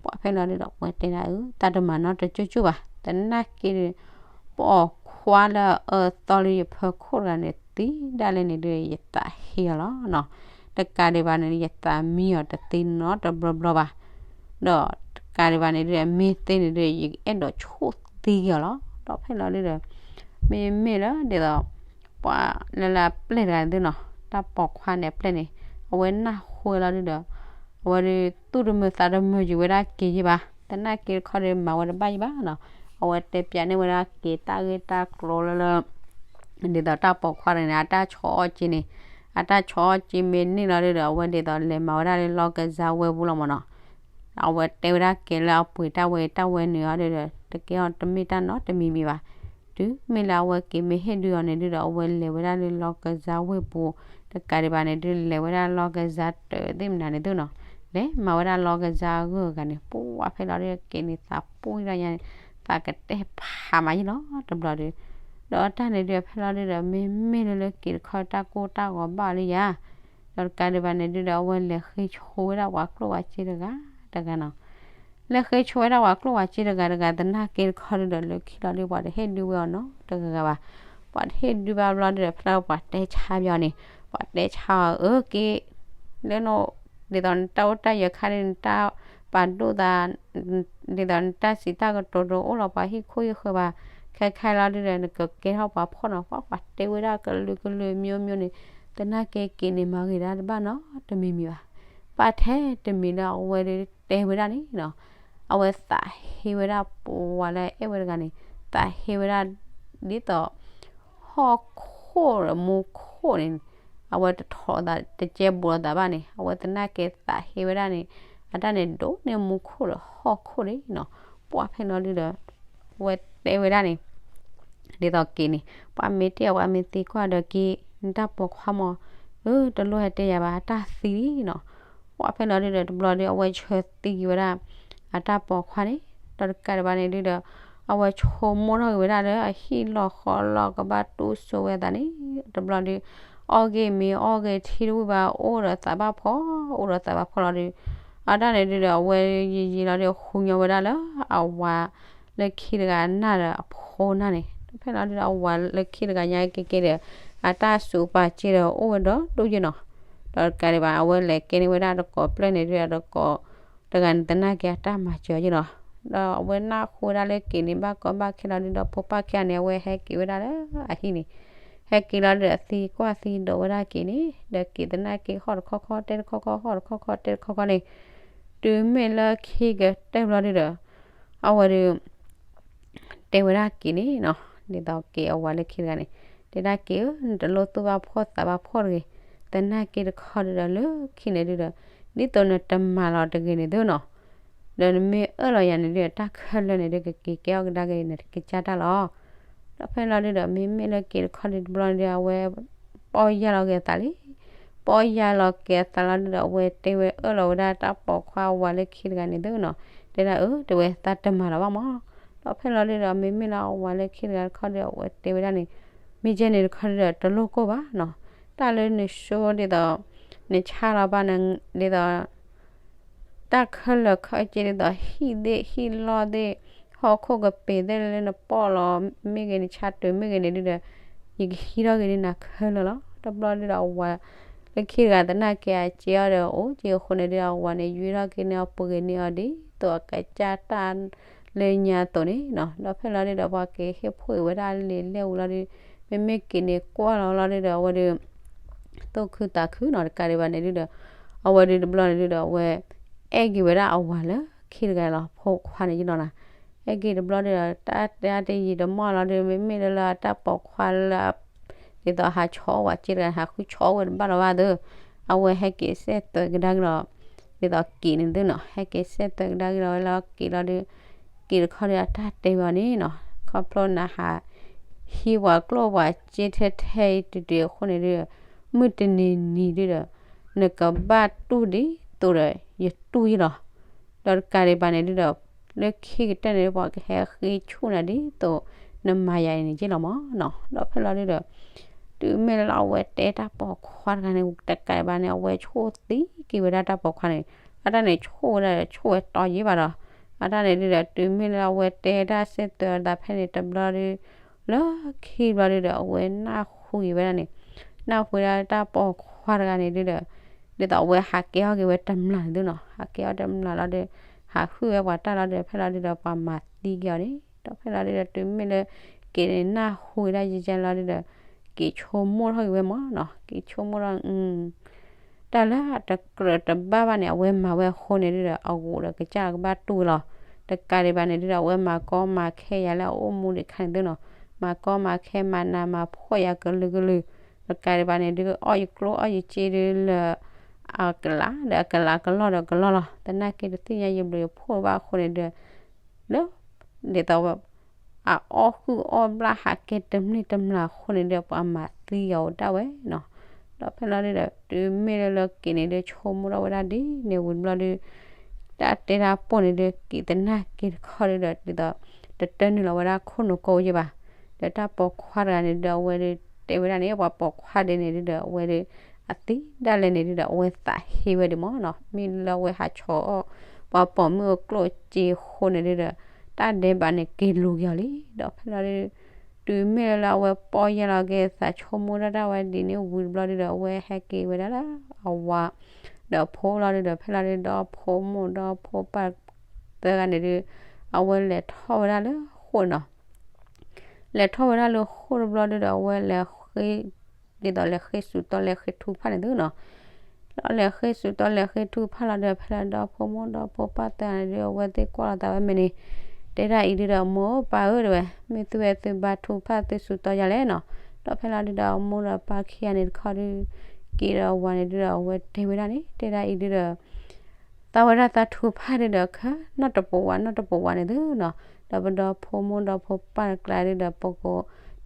ပှၤဖဲလီၤဒုးဒီး ဝဲတဲဒၣ်အၢ တၢ်တမၤနီတကၠိၢ်ကၠိၢ်ဘၣ်, သနာ်က့ဒုး ပိာ်ခွါလၢအအၢသီလၢယဖၢခိၣ်တဂၤန့ၣ် သံဒၣ်လဲာ်န့ၣ်ဒုး ယသးဟ့အီၤလီၤနီၤ, တကးဒံးဘၣ်န့ၣ် ယသးမံအီၤတသ့နီတဘျီဘျီဘၣ်, ဒီးတကးဒံးဘၣ်န့ၣ်ဒုး မ့ၢ်သ့န့ၣ်ဒုး ယအဲၣ်ဒိးဆိၣ်သံက့ၤအီၤလီၤ, ဒီးဖဲလီၤဒုးဒီး မ့မ့ၢ်လၢဒ်သိး ပှၤလၢလၢအပျဲၢ်တဂၤန့ၣ်သုနီၤ, တၢ်ပိာ်ခွါန့ၣ်အပျဲၢ်န့ၣ် အဝဲနၢ်ဟူလီၤဒုးဒီး အဝဲဒုးသူၣ်တမုာ်သးတမုာ်ယံၤဝဲဒၣ်က့ၤယံၤဘၣ်, သနာ်က့တခီဒီးမၤဝဲတဘၣ်ယံၤဘၣ်နီၤ. အဝဲတဲပျးန့ၢ်ဝဲဒၣ်က့ၤတၢ်ဂ့ၢ်တၢ်ကျိၤလၢလၢ ဒ်သိးတၢ်ပိာ်ခွါတဂၤန့ၣ် အတၢ်ဆီအီၣ်က့ၤန့ၣ်, အတၢ်ဆီအီၣ်က့ၤမ့ၢ်န့ၢ်လီၤဒုဒီး အဝဲဒ်သိးလဲၤမၤဝဲဒၣ်လၢလီၢ်ကစၢ်ဝဲၢ်ပူၤလီၤမၢ်နီၤ. အဝဲတဲဝဲဒၣ်က့ၤလၢအပှ့ၤတၢ်ဝဲတၢ်ဝဲနုာ်အီၤဒုဒီး တကဲအီၤတမ့ၢ်တၢ်နီတမံၤမံၤဘၣ်. တုၤမ့ၢ်လၢအဝဲက့ၤမ့ၢ်ဟ့ၣ်ဒုအီၤန့ၣ်ဒုဒီး အဝဲလဲၤဝဲဒၣ်လၢလီၢ်ကစၢ်ဝဲၢ်ပူၤ, တကးဒံးဘၣ်န့ၣ်ဒု လဲၤဝဲဒၣ်လီၢ်ကစၢ်တၢးသ့ၣ်မနုၤန့ၣ်သုနီၤ, လဲၤမၤဝဲဒၣ်လီၢ်ကစၢ်အဂုၤအဂၤန့ၣ် ပှၤဖဲလီၤဒုက့ၤန့ၣ်သးပှံၢ်လီၤညါန့ၣ်, သးကတဲဖးမးယံၤလီၤတဘျီဒု. ဒီးတၢ်န့ၣ်ဒုဖဲလီၤဒုဒီး မ့မ့ၢ်လၢလၢက့ၤတခီတၢ်ကိၢ်တၢ်ဂီၤဘၣ်လၢယၤ ဒီးတကးဒံးဘၣ်န့ၣ်ဒုဒီး အဝဲလဲၤဃ့ဆိဝဲဒၣ်ပှၤကျိၣ်ပှၤစ့တဂၤတဂၤနီၤ. လဲၤဃ့ဆိဝဲဒၣ်ပှၤကျိၣ်ပှၤစ့တဂၤတဂၤ သနာ်က့တခီဒုဒီး လၢခံလီၤဒုပှၤတဟ့ၣ်ဒုဝဲအီၤနီတဂၤဂၤဘၣ်. ပှၤတဟ့ၣ်ဒုဘၣ်ဘျီဒုဒီး ဖဲလီၤပှၤတဲဆါပယီၤန့ၣ်, ပှၤတဲဆါအီၤအၢက့ၤ လၢန ဒ်သိးနတၢ်အိၣ်တၢ်ယၢၤခါန့ၣ် နတၢ်ပာ်ဒိၣ်သး ဒ်သိးနတၢ်စံးတၢ်ကတိၤတအိၣ်လီၤပှၤဟံၣ်ခိၣ်ဟံၣ်ဃၢၤဘၣ်, ခဲခါလီၤဒုဒီး နကကဲထီၣ်ပှၤဖှီၣ်နီၤ, ပှၤပှၤတဲဝဲဒၣ်ကလုာ်ကလုာ်မျိုးမျိုးန့ၣ်, သနာ်က့က့ၤန့ၣ်မၤဂ့ၤဒၣ်တဘၣ်နီတမံၤမံၤဘၣ်. ပှၤထဲတမံၤလၢအဝဲဒုတဲဝဲဒၣ်န့ၣ်နီၤ, အဝဲသးဟ့ဝဲဒၣ်ပှၤလၢအဲၣ်ဝဲတဂၤန့ၣ်, သးဟ့ဝဲဒၣ် ဒ်သိး ဟီၣ်ခိၣ်ဒီးမူခိၣ်န့ၣ်, အဝဲတထီၣ်သးတကဲဘူးလိာ်သးဘၣ်န့ၣ်, အဝဲသနာ်က့သးဟ့ဝဲဒၣ်န့ၣ်, အတၢ်န့ၣ်ဒိၣ်န့ၢ်မူခိၣ်ဒီးဟီၣ်ခိၣ်န့ၣ်နီၤ. ပှၤဖဲလီၤဒုဒီး အဝဲတဲဝဲဒၣ်န့ၣ် ဒ်သိးက့ၤန့ၣ် ပှၤမ့ၢ်တ့ၢ်အီၤ ပှၤမ့ၢ်သံကွၢ်ဒီးက့ၤ နတၢ်ပိာ်ခွါမး, အၢ တလိၣ်ဟဲတဲယၤဘၣ် အတၢ်သံလံနီၤ. ပှၤဖဲလီၤဒုဒီး တဘျီဒု အဝဲဆၢသံက့ၤဝဲဒၣ် အတၢ်ပိာ်ခွါန့ၣ်, ဒီးတကးဒံးဘၣ်န့ၣ်ဒုဒီး အဝဲဆိကမိၣ်ထီၣ်က့ၤဝဲဒၣ်လၢအဟံၣ်လီၤဃီလီၤ ကဘၣ်တူၢ်စိဝဲသးန့ၣ်, တဘျီဒု အီၣ်ဂ့ၢ်မ့ၤအီၣ်ဂ့ၤထံတဝံၣ်ဘၣ် အိၣ်ဒီးသးဘၣ်ဖှီၣ် အိၣ်ဒီးသးဘၣ်ဖှီၣ်လီၤဒု, အတၢ်န့ၣ်ဒုဒီး အဝဲယံာ်ယံာ်လီၤဒု ဃုညီဝဲဒၣ်လၢအဝၤလၢခံတဂၤနၢ်ဒီးအဖိနၢ်န့ၣ်, ဒီးဖဲလီၤဒုဒီး အဝၤလၢခံတဂၤညါက့ၤက့ၤဒီး အတၢ်စူးပာ်စ့ဒီးအိၣ်ဝဲဒီးဒိၣ်ယဲၢ်နီၤ. ဒီးတကးဒံးဘၣ် အဝဲလဲၤကဲန့ၢ်ဝဲဒၣ်တကိးပျဲၢ်န့ၣ်ဒုဒီး တကိးတဂၤန့ၣ် သနာ်က့အတၢ်မၤစၢၤယဲၢ်နီၤ. ဒီးအဝဲနၢ်ဟူဝဲဒၣ်လၢက့ၤန့ၣ် ဘၣ်ကီဘၣ်ခဲလီၤဒုဒီး ဖိပၢ်ခံဂၤန့ၣ် အဝဲဟဲက့ၤဝဲဒၣ်လၢအဟံၣ်န့ၣ်, ဟဲက့ၤလီၤဒုဒီး သံကွၢ်သံဒိးဝဲဒၣ်က့ၤန့ၣ် ဒီးက့ၤသနာ်က့ ဟီၣ်တခီခီ တဲတခီခီ ဟီၣ်တခီခီ တဲတခီခီန့ၣ်, တုၤမ့ၢ်လၢခံကတၢၢ်ဘျီဒုဒီး အဝဲဒု တဲဝဲဒၣ်က့ၤန့ၣ်နီၤ, ဒ်သိးက့ၤအဝၤလၢခံတဂၤန့ၣ်, တဲဒၣ်က့ၤဧၢ နတလိၣ်သူၣ်ဘၣ်ဖှီၣ်သးဘၣ်ဖှီၣ်တဂ့ၤ, သနာ်က့တခီဒုဒီးလၢခံန့ၣ်ဒုဒီး ဒ်သိးနတမၤလီၤတဂ့ၤန့ၣ်သုနီၤ, ဒီးနမ့ၢ်အၢၣ်လီၤယၤန့ၣ်ဒုဒီး တၢ်ခဲလၢာ်န့ၣ်ဒု ကက့ၤကဲထီၣ်ကဒါက့ၤနကစၢ်တၢ်လီၤ. ဒီးဖဲလီၤဒုဒီး မ့မ့ၢ်လၢက့ၤတခီဒုတဘျီန့ၣ်ဒု အဝဲ ပီၢ်ယၢ်လီၤက့ၤအသးလံ. ပီၢ်ယၢ်လီၤက့ၤအသးလီၤဒုဒီး အဝဲတဲဝဲအၢၣ်လီၤဝဲဒၣ်တၢ်ပိာ်ခွါအဝၤလၢခံတဂၤန့ၣ်သုနီၤ, တဲဒၣ်အၢ တဲဝဲသးတမၤလီၤဘၣ်မး. ဒီးဖဲလီၤဒုဒီး မ့မ့ၢ်လၢအဝၤလၢခံတဂၤတခီဒုဒီး အဝဲတဲဝဲဒၣ်န့ၣ်, မ့ၢ်ကဲန့ၣ်တခီဒုဒီး တလိၣ်ကိၢ်ဘၣ်နီၤ, တၢ်လၢနဆိဒ်သိး နဆါလီၤဘၣ် ဒ်သိး တၢ်ခဲလၢာ်ခဲဆ့ဒ်သိး ဟံၣ်သ့ၣ်ဟံၣ်လီၢ်သ့ၣ် ဟီၣ်ခိၣ်ကပ့ၤသ့ၣ်လၢနပီၢ်လီၤမ့ၢ်ဂ့ၤ နဆါတုၤမ့ၢ်ဂ့ၤန့ၣ်ဒုဒီး ယကဟံးထီၣ်က့ၤန့ၢ်နၤခဲလၢာ်လီၤ. တဘျီဒုဒီးအဝၤလၢခံတဂၤသနာ်က့အစ့အီၤဒီး အိၣ်က့ၤအဃိန့ၣ်ဒုဒီး အဝၤန့ၣ် ယွ့ထီၣ်က့ၤန့ၢ်အီၤ ပှ့ၤက့ၤန့ၢ်အီၤဒ်သိးအကစၢ်တၢ်လၢညါအသိးန့ၣ်နီၤ. ဒီးဖဲလီၤဒုဒီး ပှၤက့ၤဟ့ၣ်ဖှိၣ်အံၤဝဲဒၣ်လံာ်လဲၢ်ဝံၤလီၤဒု မ့မ့ၢ်က့ၤန့ၣ်ကွၢ်လီၤလီၤဒုဒီး အဝဲဒု သူၣ်ခုသးခုနီၤ, တကးဒံးဘၣ်န့ၣ်ဒုဒီး အဝဲဒုတဘျီန့ၣ်ဒုဒီး အဝဲ အဲၣ်က့ၤဝဲဒၣ်အဝၤလၢခံတဂၤလီၤ ဖိခွါန့ၣ်ယနီၤနီၤ. အဲၣ်က့ၤတဘျီဒုဒီး တၢ်တဲတယံာ်တမီၢ်လီၤဒု မ့မ့ၢ်လၢလၢအတၢ်ပိာ်ခွါလၢ ဒ်သိးဟးဆီအီၣ်ဝဲစ့တဂၤ ဟးဃုဆီအီၣ်ဝဲတဘၣ်လီၤဘၣ်သု, အဝဲဟဲက့ၤစဲသွဲးကဒါက့ၤလီၤ ဒ်သိးက့ၤန့ၣ်သုနီၤ, ဟဲက့ၤစဲသွဲးကဒါက့ၤလီၤဝဲလၢက့ၤလီၤဒု က့ၤတခီဒုအတၢ်တဲဘၣ်န့ၣ်နီၤ, ခီဖျိနဟး ဟံးပှၤကျိၣ်ပှၤစ့ထဲထဲအံၤတုၤတုၤအဃိန့ၣ်ဒု မုၢ်တနံၤနံၤဒုဒီး နကဘၣ်တူၢ်ဒ်သိးဒီး ယတူၢ်ယလီၤ. ဒီးတကးဒံးဘၣ်န့ၣ်ဒုဒီး လၢခံကတၢၢ်န့ၣ် ပှၤကဟဲဃ့ဆူၣ်နၤဒ်သိး နမၤယၤန့ၣ်က့လီၤမးနီၤ. ဒီးဖဲလီၤဒုဒီး တုၤမ့ၢ်လၢအဝဲတဲတၢ်ပိာ်ခွါတဂၤန့ၣ် တကးဒံးဘၣ်န့ၣ် အဝဲဆိၣ်သံက့ၤဝဲဒၣ်တၢ်ပိာ်ခွါန့ၣ်, အတၢ်န့ၣ်ဆိၣ်ဝဲဒၣ် ဆိၣ်ဝဲတီယ့ၢ်ဘၣ်ဒီး အတၢ်န့ၣ်ဒုဒီး တုၤမ့ၢ်လၢအဝဲတဲတၢ်စဲသွဲးအသးဖဲန့ၣ်တဘျီဒု လၢခံဘျီဒုဒီး အဝဲနၢ်ဟူက့ၤဝဲဒၣ်န့ၣ်, နၢ်ဟူဝဲဒၣ်တၢ်ပိာ်ခွါတဂၤန့ၣ်ဒုဒီး ဒ်သိးအဝဲဟးကဲထီၣ်က့ၤဝဲတမျၢ်န့ၣ်သုနီၤ, ဟးကဲထီၣ်တမျၢ်လီၤဒီး ဟးဟုၣ်ဝဲပှၤတၢ်လီၤဒီး ဖဲလီၤဒုဒီး ပှၤမၤသံက့ၤအီၤန့ၣ်, ဒီးဖဲလီၤဒုဒီး တုၤမ့ၢ်လၢက့ၤန့ၣ် နၢ်ဟူဝဲဒၣ်ယဲယဲလီၤဒုဒီး က့ၤဆိကမိၣ်ထီၣ်က့ၤဝဲမးနီၤ, က့ၤဆိကမိၣ်ထီၣ် တၢ်လၢအတကြၢးတဘၣ်ဘၣ်န့ၣ် အဝဲမၤဝဲအဃိန့ၣ်ဒုဒီး အဂိာ်ဒီးကစၢ်ကဘၣ်တူၢ်ဝဲလီၤ. တကးဒံးဘၣ်န့ၣ်ဒုဒီး အဝဲမၤကီမၤခဲယၤလၢအအိၣ်မူဒံးခါန့ၣ်သုနီၤ, မၤကီမၤခဲမၤနးမၤဖှီၣ်ယၤကလုာ်ကလုာ်, တကးဒံးဘၣ်န့ၣ်ဒု အီၣ်ယကျိၣ်အီၣ်ယစ့ဒုလၢ အကလးဒီးအကလးကလီၢ်ဒီးကလီၢ်လီၤ. သနာ်က့တသ့ၣ်ညါယဘျုးယဖှိၣ်ဘၣ်အဃိန့ၣ်ဒု လၢ ဒ်သိး အအီၣ်ဟုၣ်အီၣ်ဘျၣ်ဟးကဲတမျ့ၢ်တမျၢ်အဃိန့ၣ်ဒု ပှၤမၤသံအီၤဒၣ်ဝဲနီၤ. ဒီးဖဲလီၤဒုဒီး တုၤမ့ၢ်လၢလၢက့ၤန့ၣ်ဒု ဆိကမိၣ်ထီၣ်ဝဲဒၣ်ဒ်န့ၣ်ဝံၤတဘျီဒု တၢ်တဲတၢ်ပိၢ်န့ၣ်ဒု က့ၤသနာ်က့တခီဒုဒီး ဒ်သိး တတၢနုာ်လီၤဝဲဒၣ်ခိၣ်နူာ်ကိးယဲၢ်ဘၣ်. ဒီးတၢ်ပိာ်ခွါတဂၤန့ၣ်ဒုဒီး အဝဲဒု တဲဝဲဒၣ်န့ၣ် ပှၤပိာ်ခွါဒဲးန့ၣ်ဒုဒီး အဝဲဒု အသံဒၣ်လဲာ်န့ၣ်ဒုဒီး အဝဲသးဟ့ဝဲဒံးမးနီၤ. မ့ၢ်လၢအဝဲဟးဆီၣ်အီၣ် ပှၤပိာ်မုၣ်အကျိၣ်အစ့အဃိန့ၣ်ဒုဒီး တၢ်ဒဲးဘးန့ၣ်က့ၤလူၤက့ၤအီၤလံ. ဒီးဖဲလီၤဒု တုၤမ့ၢ်လၢလၢအဝဲပီၢ်ယၢ်လီၤက့ၤသး ဆိကမိၣ်ဒၣ်တၢ်ဝဲဒ်န့ၣ်ဝံၤတဘျီဒုဒီး အဝဲဟဲက့ၤဝဲဒၣ်လၢအဝၤ ဒီးအဖိလီၤဒုဒီး ဖဲလီၤဒုဒီး ဒီဖိမိၢ်ဒီဖိပၢ်သၢဂၤန့ၣ်ဒု အဝဲလဲၤထီၣ်ဝဲဒၣ်လၢဃိၣ်နီၤ. လဲၤထီၣ်ဝဲဒၣ်လၢဃိၣ်တဘျီဒုဒီး အဝဲလဲၤဃ့ ဒ်သိးလဲၤဃ့စူးတီလဲၤဃ့ထုကဖၣ်န့ၣ်သုနီၤ. ဒီးလဲၤဃ့စူးတီလဲၤဃ့ထုကဖၣ်လီၤဒုဒီး ဖဲလီၤဒီဖိမိၢ်ဒီဖိပၢ်သၢဂၤန့ၣ်ဒု အဝဲသ့ၣ်ကွၢ်လီၤသးဝဲမ့ၢ်န့ၣ် တဲဒၣ်အံၤဒုဒီး မိၢ်ပၢ်ဧၢ တဲဝဲ, မ့ၢ်သုဝဲသုဘါထုကဖၣ်သုစူးတီယၤလဲၣ်နီၤ. ဒီးဖဲလီၤဒုဒီး အမိၢ်ဒီးပၢ်ခံဂၤန့ၣ်တခီဒု က့ၤဒီးအဝၤန့ၣ်ဒုဒီး အဝဲတဲဝဲဒၣ်န့ၣ် တဲဒၣ်အံၤဒုဒီး သးဝဲဒၣ်သးထုကဖၣ်ဒုဒီး ခဲ နီၢ်တပဝး နီၢ်တပဝးန့ၣ်သုနီၤ. ဒီးပဒီဖိမိၢ်ဒီဖိပၢ်တကျါဒုဒီး ပက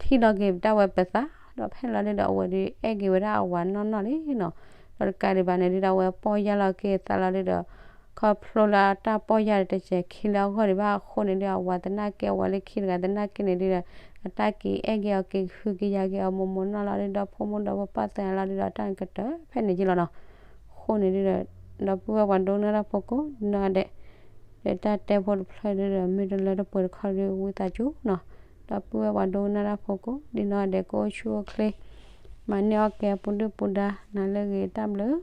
ထံၣ်လီၤက့ၤပတၢ်ဝဲပသး ဒီးဖဲလီၤဒုဒီး အဝဲဒု အဲၣ်က့ၤဝဲဒၣ်အဝၤနီၢ်နီၢ်လံနီၤ. ဒီးတကးဒံးဘၣ်န့ၣ်ဒုဒီး အဝဲပီၢ်ယၢ်လီၤက့ၤသးလီၤဒုဒီး ခီဖျိလၢအတၢ်ပီၢ်ယၢ်ဒီးတစဲးခံလၢအဂီၢ်ဒံးဘၣ်အဃိန့ၣ်ဒု အဝၤသနာ်က့ အဝၤလၢခံတဂၤသနာ်က့န့ၣ်ဒုဒီး အတၢ်က့ၤအဲၣ်က့ၤအီၤက့ၤဟုက့ၤယာ်က့ၤအီၤမိၢ်မိၢ်နီၢ်နီၢ်လီၤဒုဒီး ဖိမိၢ်ဒီဖိပၢ်သၢဂၤလီၤဒုဒီး တၢ်န့ၣ်ကတၢၢ်ဖဲန့ၣ်ယ့ၢ်လီၤနီၤ. အဃိန့ၣ်ဒုဒီး ဒီပုၢ်ဝဲၢ်ပှၤဒိကနၣ်တၢ်ဖိကိးဂၤဒဲး ဒီးတၢ်တဲဖိတဖျၢၣ်ဒုဒီး မ့ၢ်တလၢတပှဲၤတခီဒု ဝံသးစူၤနီၤ. ဒီပုၢ်ဝဲၢ်ပှၤဒိကနၣ်တၢ်ဖိကိးဂၤဒဲး ကအိၣ်ဆူၣ်အိၣ်ချ့ မၤန့ၢ်အီၣ်ကဲပူၤဒုၣ်ပူၤဒါ နၤလၢအဂ့ၤ တၢ်ဘျုး